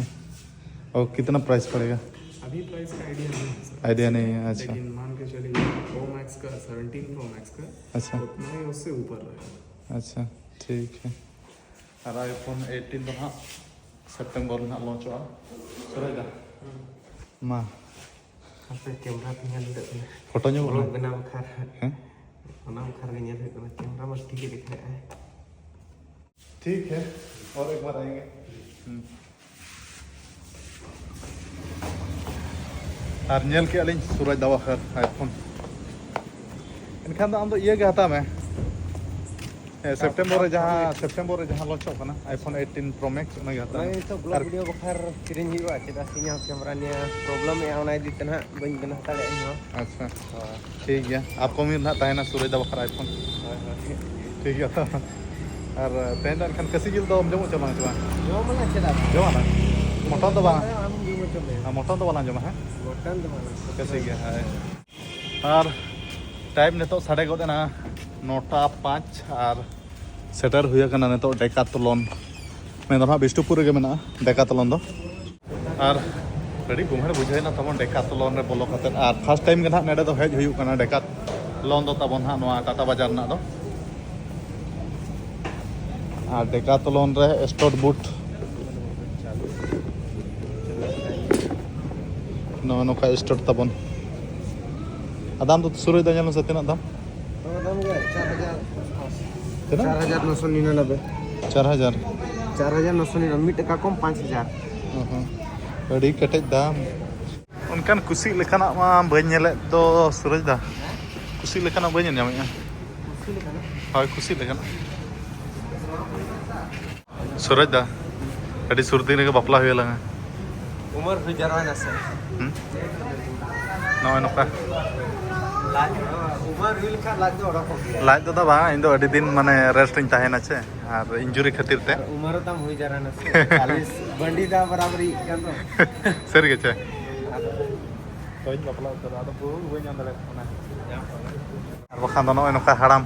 और कितना प्राइस पड़ेगा? अभी प्राइस का आइडिया नहीं है सर। आइडिया नहीं है, अच्छा। लेकिन मान के चलिए, प्रो मैक्स का, सेवनटीन प्रो मैक्स का, अच्छा। उतना ही, उससे ऊपर रहेगा। अच्छा, ठीक है। ᱟᱨ iPhone eighteen ᱫᱚ ᱱᱟᱦᱟᱜ ᱥᱮᱯᱴᱮᱢᱵᱚᱨ ᱨᱮ ᱱᱟᱦᱟᱜ ᱞᱚᱧᱪᱚᱜᱼᱟ᱾ ᱥᱩᱨᱟᱡᱽ ᱫᱟ, ᱢᱟ᱾ ᱦᱟᱯᱮ, ᱠᱮᱢᱨᱟ ᱛᱮ ᱧᱮᱞ ᱦᱩᱭᱩᱜ ᱠᱟᱱᱟ᱾ ᱯᱷᱳᱴᱳ ᱧᱟᱢᱚᱜ ᱵᱞᱚᱜ ᱠᱟᱱᱟ? ᱵᱮᱱᱟᱣ ᱵᱟᱠᱷᱨᱟ᱾ ᱦᱮᱸ? ᱚᱱᱟ ᱵᱟᱠᱷᱨᱟ ᱜᱮ ᱧᱮᱞ ᱦᱩᱭᱩᱜ ᱠᱟᱱᱟ, ᱠᱮᱢᱨᱟ ᱢᱟ ᱴᱷᱤᱠ ᱜᱮ ᱫᱮᱠᱷᱟᱣᱮᱫᱼᱟᱭ᱾ ᱴᱷᱤᱠ ᱦᱮ, ᱚᱨ ᱮᱠ ᱵᱟᱨ ᱟᱭᱮᱸᱜᱮ᱾ ᱦᱩᱸ᱾ ᱟᱨ ᱧᱮᱞ ᱠᱮᱜᱼᱟ ᱞᱤᱧ ᱥᱩᱨᱟᱡᱽ ᱫᱟ ᱵᱟᱠᱷᱨᱟ iPhone᱾ ᱮᱱᱠᱷᱟᱱ ᱫᱚ ᱟᱢ ᱫᱚ ᱤᱭᱟᱹ ᱜᱮ ᱦᱟᱛᱟᱣ ᱢᱮ᱾ ᱦᱮᱸ, ᱥᱮᱯᱴᱮᱢᱵᱚᱨ ᱨᱮ ᱡᱟᱦᱟᱸ, ᱥᱮᱯᱴᱮᱢᱵᱚᱨ ᱨᱮ ᱡᱟᱦᱟᱸ ᱞᱚᱧᱪᱚᱜ ᱠᱟᱱᱟ, iPhone eighteen Pro Max, ᱚᱱᱟ ᱜᱮ ᱦᱟᱛᱟᱣ ᱚᱱᱟ ᱢᱮ᱾ ᱜᱮ ᱱᱤᱛᱚᱜ ᱵᱞᱚᱜ ᱟᱨ ᱵᱷᱤᱰᱤᱭᱳ ᱵᱟᱠᱷᱨᱟ ᱠᱤᱨᱤᱧ ᱦᱩᱭᱩᱜᱼᱟ, ᱪᱮᱫᱟᱜ ᱥᱮ ᱤᱧᱟᱹᱜ ᱠᱮᱢᱨᱟ ᱱᱤᱭᱟᱹ ᱯᱨᱚᱵᱞᱮᱢ ᱮᱫᱼᱟ, ᱚᱱᱟ ᱤᱫᱤ ᱛᱮ ᱱᱟᱦᱟᱜ ᱵᱟᱹᱧ ᱵᱮᱱᱟᱣ ᱫᱟᱲᱮᱭᱟᱜᱼᱟ ᱤᱧ ᱦᱚᱸ᱾ ᱟᱪᱪᱷᱟ᱾ ᱦᱳᱭ᱾ ᱴᱷᱤᱠ ᱜᱮᱭᱟ, upcoming ᱨᱮ ᱱᱟᱦᱟᱜ ᱛᱟᱦᱮᱱᱟ ᱥᱩᱨᱟᱡᱽ ᱫᱟ ᱵᱟᱠᱷᱨᱟ iPhone᱾ ᱦᱳᱭ, ᱦᱳᱭ᱾ ᱴᱷᱤᱠ ᱜᱮᱭᱟ ᱛᱚ᱾ ᱟᱨ ᱛᱮᱦᱮᱧ ᱫᱚ ᱮᱱᱠᱷᱟᱱ ᱠᱷᱟᱹᱥᱤ ᱡᱤᱞ ᱫᱚᱢ ᱡᱚᱢ ᱦᱚᱪᱚ ᱞᱟᱝ ᱪᱮ ᱵᱟᱝ? ᱡᱚᱢ ᱟᱞᱟᱝ, ᱪᱮᱫᱟᱜ ᱵᱟᱝ? ᱡᱚᱢ ᱟᱞᱟᱝ? ᱢᱚᱴᱚᱱ ᱫᱚ ᱵᱟᱝ? ᱟᱢ ᱡᱚᱢ ᱦᱚᱪᱚ ᱢᱮ᱾ ᱟᱨ ᱢᱚᱴᱚᱱ ᱫᱚ ᱵᱟᱞᱟᱝ ᱡᱚᱢᱟ, ᱦᱮᱸ? ᱢᱚᱴᱚᱱ ᱫᱚ ᱵᱟᱞᱟᱝ᱾ ᱠᱷᱟᱹᱥᱤ ᱜᱮ, ᱦᱳᱭ᱾ ᱟᱨ ᱴᱟᱭᱤᱢ ᱱᱤᱛᱚᱜ ᱥᱟᱰᱮ ᱜᱚᱫ ᱮᱱᱟ ᱱᱚᱴᱟ ᱯᱟᱸᱪ ᱟᱨ ᱥᱮᱴᱮᱨ ᱦᱩᱭ ᱟᱠᱟᱱᱟ ᱱᱤᱛᱚᱜ ᱰᱮᱠᱟᱛᱷᱞᱚᱱ᱾ ᱢᱮᱱ ᱫᱚ ᱱᱟᱦᱟᱜ ᱵᱤᱥᱱᱩᱯᱩᱨ ᱨᱮᱜᱮ ᱢᱮᱱᱟᱜᱼᱟ ᱰᱮᱠᱟᱛᱷᱞᱚᱱ ᱫᱚ᱾ ᱟᱨ ᱟᱹᱰᱤ ᱜᱚᱢᱦᱮᱲ ᱵᱩᱡᱷᱟᱹᱣ ᱮᱱᱟ ᱛᱟᱵᱚᱱ ᱰᱮᱠᱟᱛᱷᱞᱚᱱ ᱨᱮ ᱵᱚᱞᱚ ᱠᱟᱛᱮᱫ᱾ ᱟᱨ first time ᱜᱮ ᱱᱟᱦᱟᱜ ᱱᱚᱰᱮ ᱫᱚ ᱦᱮᱡ ᱦᱩᱭᱩᱜ ᱠᱟᱱᱟ ᱰᱮᱠᱟᱛᱷᱞᱚᱱ ᱫᱚ ᱛᱟᱵᱚᱱ ᱱᱟᱦᱟᱜ ᱱᱚᱣᱟ ᱴᱟᱴᱟ ᱵᱟᱡᱟᱨ ᱨᱮᱱᱟᱜ ᱫᱚ᱾ ᱟᱨ ᱰᱮᱠᱟᱛᱷᱞᱚᱱ ᱨᱮ ᱥᱴᱚᱰ ᱵᱩᱴ ᱱᱚᱜᱼᱚ ᱱᱚᱝᱠᱟ ᱥᱴᱚᱰ ᱛᱟᱵᱚᱱ᱾ ᱟᱨ ᱫᱟᱢ ᱫᱚ ᱥᱩᱨᱩᱡ ᱫᱚ ᱧᱮᱞ ᱢᱮᱥᱮ ᱛᱤᱱᱟᱹᱜ ᱫᱟᱢ? ᱱᱚᱣᱟ ᱫᱟᱢ ᱜᱮ ᱪᱟᱨ ᱦᱟᱡᱟᱨ᱾ ᱛᱤᱱᱟᱹᱜ? ᱪᱟᱨ ᱦᱟᱡᱟᱨ ᱱᱚᱥᱚ ᱱᱤᱨᱟᱱᱚᱵᱵᱳᱭ᱾ ᱪᱟᱨ ᱦᱟᱡᱟᱨ? ᱪᱟᱨ ᱦᱟᱡᱟᱨ ᱱᱚᱥᱚ ᱱᱤᱨᱟᱱᱚᱵᱵᱳᱭ, ᱢᱤᱫ ᱴᱟᱠᱟ ᱠᱚᱢ ᱯᱟᱸᱪ ᱦᱟᱡᱟᱨ᱾ ᱦᱚᱸ, ᱦᱚᱸ᱾ ᱟᱹᱰᱤ ᱠᱮᱴᱮᱡ ᱫᱟᱢ᱾ ᱚᱱᱠᱟᱱ ᱠᱩᱥᱤᱜ ᱞᱮᱠᱟᱱᱟᱜ ᱢᱟ ᱵᱟᱹᱧ ᱧᱮᱞᱮᱫ ᱫᱚ ᱥᱩᱨᱩᱡ ᱫᱟ᱾ ᱠᱩᱥᱤᱜ ᱞᱮᱠᱟᱱᱟᱜ ᱵᱟᱹᱧ ᱧᱮᱞ ᱧᱟᱢᱮᱫᱼᱟ᱾ ᱠᱩᱥᱤ ᱞᱮᱠᱟᱱᱟᱜ? ᱦᱳᱭ, ᱠᱩᱥᱤᱜ ᱞᱮᱠᱟᱱᱟᱜ᱾ ᱥᱩᱨᱚᱡᱽ ᱫᱟ, ᱟᱹᱰᱤ ᱥᱩᱨ ᱫᱤᱱ ᱨᱮᱜᱮ ᱵᱟᱯᱞᱟ ᱦᱩᱭ ᱟᱞᱟᱝᱟ᱾ ᱩᱢᱟᱹᱨ ᱦᱩᱭ ᱡᱟᱨᱣᱟᱭᱮᱱᱟ ᱥᱮ? ᱦᱩᱸ? ᱱᱚᱜᱼᱚᱭ ᱱᱚᱝᱠᱟ᱾ ᱞᱟᱡ, ᱩᱢᱟᱹᱨ ᱦᱩᱭ ᱞᱮᱠᱷᱟᱱ ᱞᱟᱡ ᱫᱚ ᱚᱰᱚᱠᱚᱜ ᱜᱮᱭᱟ᱾ ᱞᱟᱡ ᱫᱚ ᱫᱟ ᱵᱟᱝ, ᱤᱧ ᱫᱚ ᱟᱹᱰᱤ ᱫᱤᱱ ᱢᱟᱱᱮ rest ᱨᱤᱧ ᱛᱟᱦᱮᱸᱭᱮᱱᱟ ᱪᱮ, ᱟᱨ injury ᱠᱷᱟᱹᱛᱤᱨ ᱛᱮ᱾ ᱟᱨ ᱩᱢᱟᱹᱨ ᱦᱚᱸ ᱛᱟᱢ ᱦᱩᱭ ᱡᱟᱨᱣᱟᱭᱮᱱᱟ ᱥᱮ? ᱪᱟᱞᱤᱥ ᱵᱟᱹᱱᱰᱤ ᱫᱟ ᱵᱟᱨᱟᱵᱟᱨᱤ ᱠᱟᱱ ᱫᱚ᱾ ᱥᱟᱹᱨᱤ ᱜᱮ ᱪᱮ? ᱟᱫᱚ ᱵᱟᱹᱧ ᱵᱟᱯᱞᱟ ᱩᱛᱟᱹᱨᱚᱜᱼᱟ, ᱟᱫᱚ ᱵᱟᱹᱦᱩ ᱜᱮ ᱵᱟᱹᱧ ᱧᱟᱢ ᱫᱟᱲᱮᱭᱟᱜ ᱠᱟᱱᱟ᱾ ᱟᱨ ᱵᱟᱠᱷᱟᱱ ᱫᱚ ᱱᱚᱜᱼᱚᱭ ᱱᱚᱝᱠᱟ ᱦᱟᱲᱟᱢ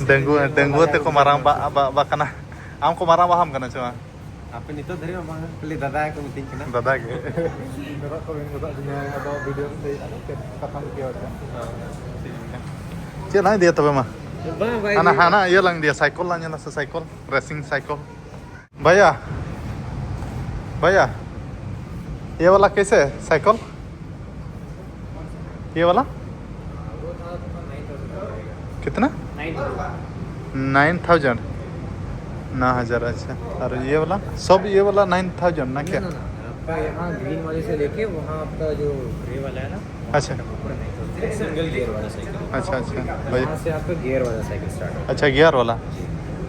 ᱰᱟᱺᱜᱩᱣᱟᱹ, ᱰᱟᱺᱜᱩᱣᱟᱹ ᱛᱮᱠᱚ ᱢᱟᱨᱟᱝ ᱵᱟ, ᱵᱟ, ᱵᱟ ᱠᱟᱱᱟ᱾ ᱟᱢ ᱠᱚ ᱢᱟᱨᱟᱝ ᱵᱟᱦᱟᱢ ᱠᱟᱱᱟ ᱪᱮ ᱵᱟᱝ? ᱦᱟᱯᱮ, ᱱᱤᱛᱚᱜ ᱫᱷᱟᱹᱨᱤᱡ ᱢᱟ ᱵᱟᱝ, ᱠᱷᱟᱹᱞᱤ ᱫᱟᱫᱟ ᱜᱮᱠᱚ ᱢᱤᱛᱟᱹᱧ ᱠᱟᱱᱟ᱾ ᱫᱟᱫᱟ ᱜᱮ᱾ ᱤᱧ ᱫᱚ ᱱᱟᱜ ᱠᱚ ᱢᱮᱱ ᱜᱚᱫᱚᱜ ᱫᱤᱧᱟ, ᱟᱫᱚ ᱵᱷᱤᱰᱤᱭᱳ ᱨᱮ ᱞᱟᱹᱭ ᱟᱫᱚ ᱪᱮᱫ ᱠᱟᱛᱷᱟᱢ ᱤᱫᱤᱭᱟ ᱪᱮ? ᱦᱮᱸ, ᱴᱷᱤᱠ ᱜᱮᱭᱟ᱾ ᱪᱮᱫ ᱞᱟᱝ ᱤᱫᱤᱭᱟ ᱛᱚᱵᱮ ᱢᱟ? ᱵᱟᱝ, ᱵᱟᱝ ᱦᱟᱱᱟ, ᱤᱫᱤ᱾ ᱦᱟᱱᱟ ᱤᱭᱟᱹ ᱞᱟᱝ ᱤᱫᱤᱭᱟ, ᱥᱟᱭᱠᱚᱞ ᱞᱟᱝ ᱧᱮᱞᱟ ᱥᱮ, ᱥᱟᱭᱠᱚᱞ, racing ᱥᱟᱭᱠᱚᱞ᱾ भैया, भैया, ये वाला कैसे है साइकिल? ये वाला कितना? Nine thousand. नौ हज़ार। अच्छा। और ये वाला, सब ये वाला नाइन थाउजेंड ना क्या? ना, ना, आपका यहाँ ग्रीन वाले से लेके वहाँ आपका जो ग्रे वाला है ना, अच्छा। सिंगल गियर वाला साइकिल। अच्छा, अच्छा। भाई। यहाँ से आपका गियर वाला साइकिल स्टार्ट होता है। अच्छा, गियर वाला। जी।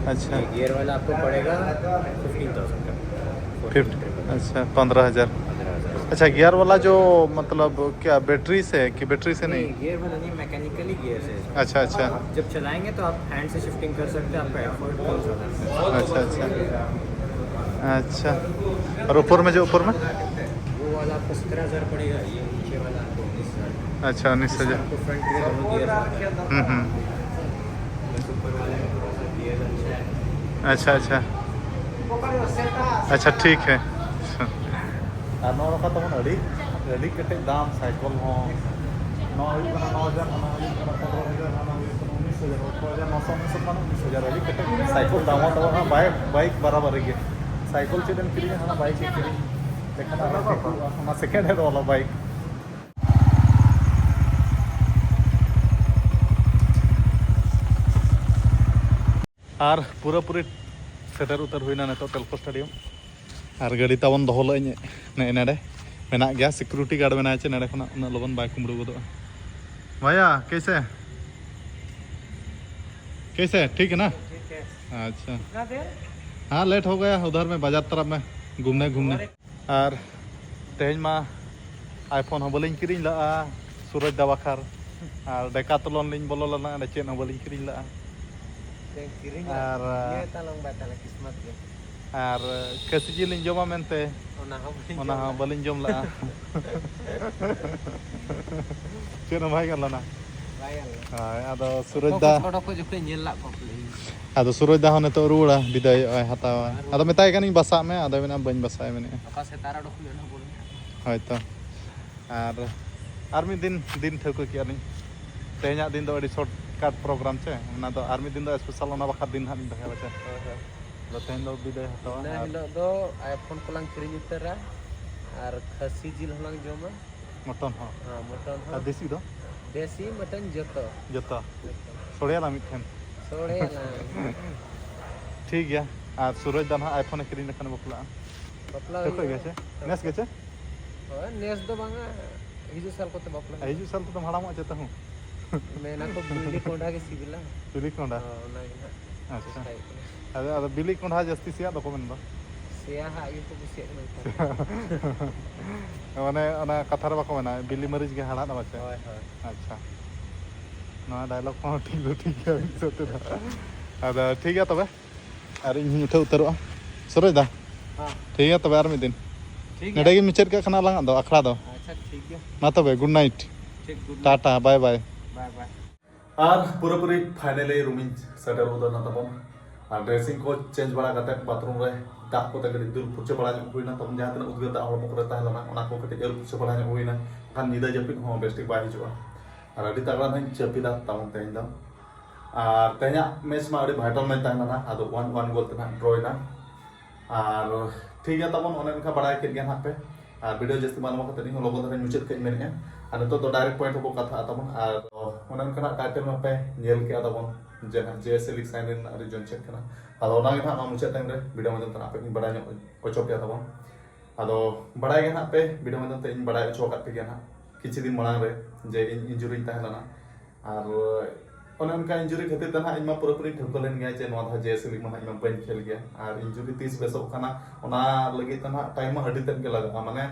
अच्छा। ये गियर वाला आपको पड़ेगा फिफ्टीन थाउजेंड का। फिफ्टी। अच्छा, पंद्रह हज़ार। पंद्रह हज़ार। अच्छा, गियर वाला जो, मतलब, क्या बैटरी से है कि बैटरी से नहीं? नहीं, गियर वाला नहीं, मैकेनिकली गियर से है। अच्छा, अच्छा। आप जब चलाएंगे तो आप हैंड से शिफ्टिंग कर सकते हैं, आपका एफर्ट कम ज़्यादा है। अच्छा, अच्छा। अच्छा, और ऊपर में, जो ऊपर में? वो वाला आपको सत्रह हज़ार पड़ेगा, ये नीचे वाला आपको उन्नीस हज़ार। अच्छा, उन्नीस हज़ार। आपको फ्रंट के दोनों गियर। हम्म, हम्म। बस ऊपर वाला का थोड़ा सा गियर अच्छा है। अच्छा, अच्छा। अच्छा, ठीक है। ᱟᱨ ᱱᱚᱣᱟ ᱨᱟᱠᱟᱵ ᱛᱟᱵᱚᱱ ᱟᱹᱰᱤ, ᱟᱹᱰᱤ ᱠᱮᱴᱮᱡ ᱫᱟᱢ ᱥᱟᱭᱠᱮᱞ ᱦᱚᱸ᱾ ᱱᱚᱣᱟ ᱦᱩᱭᱩᱜ ᱠᱟᱱᱟ ᱱᱚ ᱦᱟᱡᱟᱨ, ᱦᱟᱱᱟ ᱦᱩᱭᱩᱜ ᱠᱟᱱᱟ ᱯᱚᱱᱨᱚ ᱦᱟᱡᱟᱨ, ᱦᱟᱱᱟ ᱦᱩᱭᱩᱜ ᱠᱟᱱᱟ ᱩᱱᱤᱥ ᱦᱟᱡᱟᱨ, ᱟᱴᱷᱨᱚ ᱦᱟᱡᱟᱨ ᱱᱚᱥᱚ ᱩᱱᱤᱥ ᱠᱷᱚᱱ ᱩᱱᱤᱥ ᱦᱟᱡᱟᱨ᱾ ᱟᱹᱰᱤ ᱠᱮᱴᱮᱡ ᱥᱟᱭᱠᱮᱞ ᱫᱟᱢ ᱦᱚᱸ ᱛᱟᱵᱚᱱ ᱦᱟᱸᱜ ᱵᱟᱭᱤᱠ, ᱵᱟᱭᱤᱠ ᱵᱟᱨᱟᱵᱟᱨᱤ ᱜᱮ᱾ ᱥᱟᱭᱠᱮᱞ ᱪᱮᱫ ᱮᱢ ᱠᱤᱨᱤᱧᱟ, ᱦᱟᱱᱟ ᱵᱟᱭᱤᱠ ᱮᱢ ᱠᱤᱨᱤᱧ ᱞᱮᱠᱷᱟᱱ ᱟᱨᱦᱚᱸ ᱴᱷᱤᱠᱚᱜᱼᱟ, ᱚᱱᱟ ᱥᱮᱠᱮᱱᱰ ᱦᱮᱱᱰ ᱣᱟᱞᱟ ᱵᱟᱭᱤᱠ᱾ ᱟᱨ ᱯᱩᱨᱟᱹᱯᱩᱨᱤ ᱥᱮᱴᱮᱨ ᱩᱛᱟᱹᱨ ᱦᱩᱭᱱᱟ ᱱᱤᱛᱚᱜ ᱴᱮᱞᱠᱳ ᱥᱴᱮᱰᱤᱭᱟᱢ᱾ ᱟᱨ ᱜᱟᱹᱰᱤ ᱛᱟᱵᱚᱱ ᱫᱚᱦᱚ ᱞᱟᱹᱧ ᱱᱮᱜᱼᱮ ᱱᱮᱰᱮ ᱢᱮᱱᱟᱜ ᱜᱮᱭᱟ, ᱥᱤᱠᱩᱨᱤᱴᱤ ᱜᱟᱨᱰ ᱢᱮᱱᱟᱭᱟ ᱪᱮ, ᱱᱮᱰᱮ ᱠᱷᱚᱱᱟᱜ ᱩᱱᱟᱹᱜ ᱞᱚᱜᱚᱱ ᱵᱟᱭ ᱠᱩᱢᱵᱽᱲᱩ ᱜᱚᱫᱚᱜᱼᱟ᱾ ᱵᱷᱟᱭᱟ, ᱠᱮᱥᱮ? ᱠᱮᱥᱮ? ᱴᱷᱤᱠ ᱦᱮ ᱱᱟ? ᱟᱪᱪᱷᱟ᱾ ᱦᱮᱸ, ᱞᱮᱴ ᱦᱳ ᱜᱟᱭᱟ, ᱩᱫᱷᱟᱨ ᱢᱮ ᱵᱟᱡᱟᱨ ᱛᱟᱨᱟᱯ ᱢᱮ ᱜᱷᱩᱢᱱᱮ ᱜᱷᱩᱢᱱᱮ᱾ ᱟᱨ ᱛᱮᱦᱮᱧ ᱢᱟ ᱟᱭᱯᱷᱳᱱ ᱦᱚᱸ ᱵᱟᱹᱞᱤᱧ ᱠᱤᱨᱤᱧ ᱞᱟᱜᱼᱟ ᱥᱩᱨᱚᱡᱽ ᱫᱟ ᱵᱟᱠᱷᱟᱨ, ᱟᱨ ᱰᱮᱠᱟᱛᱷᱞᱚᱱ ᱞᱤᱧ ᱵᱚᱞᱚ ᱞᱮᱱᱟ, ᱚᱸᱰᱮ ᱪᱮᱫ ᱦᱚᱸ ᱵᱟᱹᱞᱤᱧ ᱠᱤᱨᱤᱧ ᱞᱟᱜᱼᱟ᱾ ᱛᱮᱦᱮᱧ ᱠᱤᱨᱤᱧ ᱟᱨ, ᱞᱟᱜᱼᱟ᱾ ᱱᱤᱭᱟᱹ ᱛᱟᱞᱟᱝ ᱵᱟᱭ ᱛᱟᱞᱟ ᱠᱤᱥᱢᱚᱛ ᱜᱮ᱾ ᱟᱨ ᱠᱷᱟᱹᱥᱤ ᱡᱤᱞ ᱞᱤᱧ ᱡᱚᱢᱟ ᱢᱮᱱᱛᱮ, ᱚᱱᱟ ᱦᱚᱸ ᱵᱟᱹᱞᱤᱧ ᱚᱱᱟ ᱡᱚᱢ ᱦᱚᱸ ᱞᱟᱜᱼᱟ᱾ ᱵᱟᱹᱞᱤᱧ ᱡᱚᱢ ᱞᱟᱜᱼᱟ᱾ ᱪᱮᱫ ᱦᱚᱸ ᱵᱟᱭ ᱜᱟᱱ ᱞᱮᱱᱟ᱾ ᱵᱟᱭ ᱜᱟᱱ ᱞᱮᱱᱟ᱾ ᱦᱳᱭ, ᱟᱫᱚ ᱥᱩᱨᱚᱡᱽ ᱫᱟ, ᱚᱰᱚᱠ ᱠᱚ ᱡᱚᱠᱷᱚᱱ ᱧᱮᱞ ᱞᱟᱜ ᱠᱚᱣᱟ ᱯᱟᱞᱮ᱾ ᱟᱫᱚ ᱥᱩᱨᱚᱡᱽ ᱫᱟ ᱦᱚᱸ ᱱᱤᱛᱚᱜ ᱨᱩᱣᱟᱹᱲᱟ, ᱵᱤᱫᱟᱹᱭᱚᱜᱼᱟᱭ, ᱦᱟᱛᱟᱣᱟ᱾ ᱟᱫᱚ ᱢᱮᱛᱟᱭ ᱠᱟᱹᱱᱟᱹᱧ ᱵᱟᱥᱟᱜ ᱢᱮ, ᱟᱫᱚᱭ ᱢᱮᱱᱟ ᱵᱟᱹᱧ ᱵᱟᱥᱟᱜᱼᱟ, ᱢᱮᱱᱮᱫᱼᱟ᱾ ᱚᱠᱟ ᱥᱮᱛᱟᱜ ᱨᱮ ᱚᱰᱚᱠ ᱦᱩᱭᱩᱜᱼᱟ ᱚᱱᱟ ᱵᱚᱞᱮ᱾ ᱦᱳᱭ ᱛᱚ᱾ ᱟᱨ, ᱟᱨ ᱢᱤᱫ ᱫᱤᱱ, ᱫᱤᱱ ᱴᱷᱟᱹᱣᱠᱟᱹ ᱠᱮᱜᱼᱟ ᱞᱤᱧ᱾ ᱛᱮᱦᱮᱧᱟᱜ ᱫᱤᱱ ᱫᱚ ᱟᱹᱰᱤ ᱥᱚᱨᱴ ᱠᱟᱴ ᱯᱨᱳᱜᱨᱟᱢ ᱪᱮ, ᱚᱱᱟ ᱫᱚ ᱟᱨ ᱢᱤᱫ ᱫᱤᱱ ᱫᱚ ᱥᱯᱮᱥᱟᱞ ᱚᱱᱟ ᱵᱟᱠᱷᱨᱟ ᱫᱤᱱ ᱦᱟᱸᱜ ᱞᱤᱧ ᱫᱚᱦᱚᱭᱟ ᱪᱮ᱾ ᱦᱳᱭ, ᱦᱳᱭ᱾ ᱟᱫᱚ ᱛᱮᱦᱮᱧ ᱫᱚ ᱵᱤᱫᱟᱹᱭ ᱦᱟᱛᱟᱣᱟ᱾ ᱤᱱᱟᱹ ᱟᱨ ᱦᱤᱞᱳᱜ ᱫᱚ iPhone ᱠᱚᱞᱟᱝ ᱠᱤᱨᱤᱧ ᱩᱛᱟᱹᱨᱟ ᱟᱨ ᱠᱷᱟᱹᱥᱤ ᱡᱤᱞ ᱦᱚᱸᱞᱟᱝ ᱡᱚᱢᱟ᱾ ᱢᱚᱴᱚᱱ ᱦᱚᱸ᱾ ᱦᱮᱸ, ᱢᱚᱴᱚᱱ ᱦᱚᱸ᱾ ᱟᱨ ᱫᱮᱥᱤ ᱫᱚ? ᱫᱮᱥᱤ ᱢᱚᱴᱚᱱ ᱡᱚᱛᱚ᱾ ᱡᱚᱛᱚ᱾ ᱡᱚᱛᱚ᱾ ᱥᱚᱲᱮᱭᱟᱞᱟᱝ ᱢᱤᱫ ᱴᱷᱮᱱ᱾ ᱥᱚᱲᱮᱭᱟᱞᱟᱝ᱾ ᱴᱷᱤᱠ ᱜᱮᱭᱟ᱾ ᱟᱨ ᱥᱩᱨᱚᱡᱽ ᱫᱟ ᱱᱟᱦᱟᱜ iPhone ᱮ ᱠᱤᱨᱤᱧ ᱞᱮᱠᱷᱟᱱ ᱵᱟᱯᱞᱟᱜᱼᱟ᱾ ᱵᱟᱯᱞᱟ ᱴᱷᱟᱹᱣᱠᱟᱹ ᱦᱩᱭᱩᱜᱼᱟ᱾ ᱜᱮᱭᱟ ᱥᱮ? ᱱᱮᱥ ᱜᱮ ᱪᱮ? ᱦᱳᱭ, ᱱᱮᱥ ᱫᱚ ᱵᱟᱝᱟ, ᱦᱤᱡᱩᱜ ᱥᱟᱞ ᱠᱚᱛᱮ ᱵᱟᱯᱞᱟ ᱦᱩᱭᱩᱜᱼᱟ᱾ ᱦᱤᱡᱩᱜ ᱥᱟᱞ ᱛᱮᱫᱚᱢ ᱦᱟᱲᱟᱢᱚᱜᱼᱟ ᱪᱮᱛᱟ ᱦᱚᱸ᱾ ᱢᱮᱱᱟ ᱠᱚ ᱵᱤᱞᱤ ᱠᱚᱸᱰᱷᱟ ᱜᱮ ᱥᱤᱵᱤᱞᱟ᱾ ᱵᱤᱞᱤ ᱠᱚᱸᱰᱷᱟ? ᱦᱳᱭ, ᱚᱱᱟ ᱜᱮ ᱦᱟᱸᱜ ᱟᱪᱪᱷᱟ᱾ ᱪᱮᱥᱴᱟᱭ ᱦᱩᱭᱩᱜ ᱠᱟᱱᱟ᱾ ᱟᱫᱚ, ᱟᱫᱚ ᱵᱤᱞᱤ ᱠᱚᱸᱰᱷᱟ ᱡᱟᱹᱥᱛᱤ ᱥᱮᱭᱟᱜ ᱵᱟᱠᱚ ᱢᱮᱱ ᱫᱚ? ᱥᱮᱭᱟ ᱦᱟᱜ ᱜᱮᱠᱚ ᱠᱩᱥᱤᱭᱟᱜ ᱠᱟᱱᱟ ᱱᱮᱛᱟᱨ᱾ ᱢᱟᱱᱮ ᱚᱱᱟ ᱠᱟᱛᱷᱟ ᱨᱮ ᱵᱟᱠᱚ ᱢᱮᱱᱟ, ᱵᱤᱞᱤ ᱢᱟᱹᱨᱤᱪ ᱜᱮ ᱦᱟᱲᱦᱟᱫ ᱟᱵᱟᱨ ᱪᱮ? ᱦᱳᱭ, ᱦᱳᱭ᱾ ᱟᱪᱪᱷᱟ᱾ ᱱᱚᱣᱟ dialogue ᱠᱚᱦᱚᱸ ᱴᱷᱤᱠ ᱫᱚ ᱴᱷᱤᱠ ᱜᱮᱭᱟ ᱢᱤᱫ ᱦᱤᱥᱟᱹᱵ ᱛᱮᱫᱚ᱾ ᱟᱫᱚ ᱴᱷᱤᱠ ᱜᱮᱭᱟ ᱛᱚᱵᱮ, ᱟᱨ ᱤᱧ ᱦᱚᱸᱧ ᱩᱴᱷᱟᱹᱣ ᱩᱛᱟᱹᱨᱚᱜᱼᱟ᱾ ᱥᱩᱨᱚᱡᱽ ᱫᱟ, ᱦᱮᱸ᱾ ᱴᱷᱤᱠ ᱜᱮᱭᱟ ᱛᱚᱵᱮ, ᱟᱨ ᱢᱤᱫ ᱫᱤᱱ᱾ ᱴᱷᱤᱠ ᱱᱚᱰᱮ ᱜᱮᱭᱟ᱾ ᱜᱮᱧ ᱢᱩᱪᱟᱹᱫ ᱠᱟᱜ ᱠᱟᱱᱟ ᱟᱞᱟᱝᱟᱜ ᱫᱚ ᱟᱠᱷᱲᱟ ᱫᱚ᱾ ᱟᱪᱪᱷᱟ, ᱴᱷᱤᱠ ᱜᱮᱭᱟ᱾ ᱢᱟ ᱛᱚᱵᱮ, good night᱾ ᱴᱷᱤᱠ, good night᱾ Tata, bye bye᱾ Bye bye᱾ ᱟᱨ ᱯᱩᱨᱟᱹᱯᱩᱨᱤ finally room ᱤᱧ ᱥᱮᱴᱮᱨ ᱜᱚᱫ ᱮᱱᱟ ᱛᱟᱵᱚᱱ᱾ ᱟᱨ dressing ᱠᱚ change ᱵᱟᱲᱟ ᱠᱟᱛᱮ bathroom ᱨᱮ ᱫᱟᱜ ᱠᱚᱛᱮ ᱠᱟᱹᱴᱤᱡ ᱫᱩᱞ ᱯᱷᱩᱨᱪᱟᱹ ᱵᱟᱲᱟ ᱧᱚᱜ ᱦᱩᱭᱱᱟ ᱛᱟᱵᱚᱱ, ᱡᱟᱦᱟᱸ ᱛᱤᱱᱟᱹᱜ ᱩᱫᱽᱜᱟᱹᱨ ᱫᱟᱜ ᱦᱚᱲᱢᱚ ᱠᱚᱨᱮ ᱛᱟᱦᱮᱸ ᱞᱮᱱᱟ, ᱚᱱᱟ ᱠᱚ ᱠᱟᱹᱴᱤᱡ ᱟᱹᱨᱩᱵ ᱯᱷᱩᱨᱪᱟᱹ ᱵᱟᱲᱟ ᱧᱚᱜ ᱦᱩᱭᱱᱟ᱾ ᱵᱟᱠᱷᱟᱱ ᱧᱤᱫᱟᱹ ᱡᱟᱹᱯᱤᱫ ᱦᱚᱸ ᱵᱮᱥ ᱴᱷᱤᱠ ᱵᱟᱭ ᱦᱤᱡᱩᱜᱼᱟ᱾ ᱟᱨ ᱟᱹᱰᱤ ᱛᱟᱜᱲᱟ ᱱᱟᱦᱟᱜ ᱤᱧ ᱡᱟᱹᱯᱤᱫᱟ ᱛᱟᱵᱚᱱ ᱛᱮᱦᱮᱧ ᱫᱚ᱾ ᱟᱨ ᱛᱮᱦᱮᱧᱟᱜ match ᱢᱟ ᱟᱹᱰᱤ vital match ᱛᱟᱦᱮᱸ ᱞᱮᱱᱟ, ᱟᱫᱚ one one goal ᱛᱮ ᱱᱟᱦᱟᱜ draw ᱮᱱᱟ᱾ ᱟᱨ ᱴᱷᱤᱠ ᱜᱮᱭᱟ ᱛᱟᱵᱚᱱ, ᱚᱱᱮ ᱚᱱᱠᱟ ᱵᱟᱲᱟᱭ ᱠᱮᱫ ᱜᱮᱭᱟ ᱱᱟᱦᱟᱜ ᱯᱮ᱾ ᱟᱨ video ᱡᱟᱹᱥᱛᱤ ᱵᱟᱝ ᱠᱟᱛᱮ ᱤᱧ ᱦᱚᱸ ᱞᱚᱜᱚᱱ ᱫᱷᱟᱨᱟ ᱢᱩᱪᱟᱹᱫ ᱠᱟᱜ ᱤᱧ ᱢᱮᱱᱮᱫᱼᱟ᱾ ᱟᱨ ᱱᱤᱛᱚᱜ ᱫᱚ direct point ᱨᱮᱵᱚ ᱠᱟᱛᱷᱟᱜᱼᱟ ᱛᱟᱵᱚᱱ᱾ ᱟᱨ ᱚᱱᱮ ᱚᱱᱠᱟᱱᱟᱜ title ᱢᱟᱯᱮ ᱧᱮᱞ ᱠᱮᱜᱼᱟ ᱛᱟᱵᱚᱱ ᱡᱮ ᱱᱟᱦᱟᱜ JSA league sign in ᱨᱮᱱᱟᱜ result ᱪᱮᱫ ᱠᱟᱱᱟ᱾ ᱟᱫᱚ ᱚᱱᱟ ᱜᱮ ᱱᱟᱦᱟᱜ ᱱᱚᱣᱟ ᱢᱩᱪᱟᱹᱫ time ᱨᱮ video ᱢᱟᱫᱽᱫᱷᱚᱢ ᱛᱮ ᱱᱟᱦᱟᱜ ᱯᱮ ᱤᱧ ᱵᱟᱲᱟᱭ ᱧᱚᱜ ᱦᱚᱪᱚ ᱯᱮᱭᱟ ᱛᱟᱵᱚᱱ᱾ ᱟᱫᱚ ᱵᱟᱲᱟᱭ ᱜᱮ ᱱᱟᱦᱟᱜ ᱯᱮ video ᱢᱟᱫᱽᱫᱷᱚᱢ ᱛᱮ ᱤᱧ ᱵᱟᱲᱟᱭ ᱦᱚᱪᱚ ᱟᱠᱟᱫ ᱯᱮ ᱜᱮᱭᱟ ᱱᱟᱦᱟᱜ ᱠᱤᱪᱷᱩ ᱫᱤᱱ ᱢᱟᱲᱟᱝ ᱨᱮ ᱡᱮ ᱤᱧ injury ᱨᱤᱧ ᱛᱟᱦᱮᱸ ᱞᱮᱱᱟ᱾ ᱟᱨ ᱚᱱᱮ ᱚᱱᱠᱟ injury ᱠᱷᱟᱹᱛᱤᱨ ᱛᱮ ᱱᱟᱦᱟᱜ ᱤᱧ ᱢᱟ ᱯᱩᱨᱟᱹᱯᱩᱨᱤᱧ ᱴᱷᱟᱹᱣᱠᱟᱹ ᱞᱮᱱ ᱜᱮᱭᱟ ᱡᱮ ᱱᱚᱣᱟ ᱫᱷᱟᱣ JSA league ᱢᱟ ᱱᱟᱦᱟᱜ ᱤᱧ ᱢᱟ ᱵᱟᱹᱧ ᱠᱷᱮᱞ ᱜᱮᱭᱟ᱾ ᱟᱨ injury ᱛᱤᱥ ᱵᱮᱥᱚᱜ ᱠᱟᱱᱟ, ᱚᱱᱟ ᱞᱟᱹᱜᱤᱫ ᱛᱮ ᱱᱟᱦᱟᱜ time ᱢᱟ ᱟᱹᱰᱤ ᱛᱮᱫ ᱜᱮ ᱞᱟᱜᱟᱜᱼᱟ᱾ ᱢᱟᱱᱮ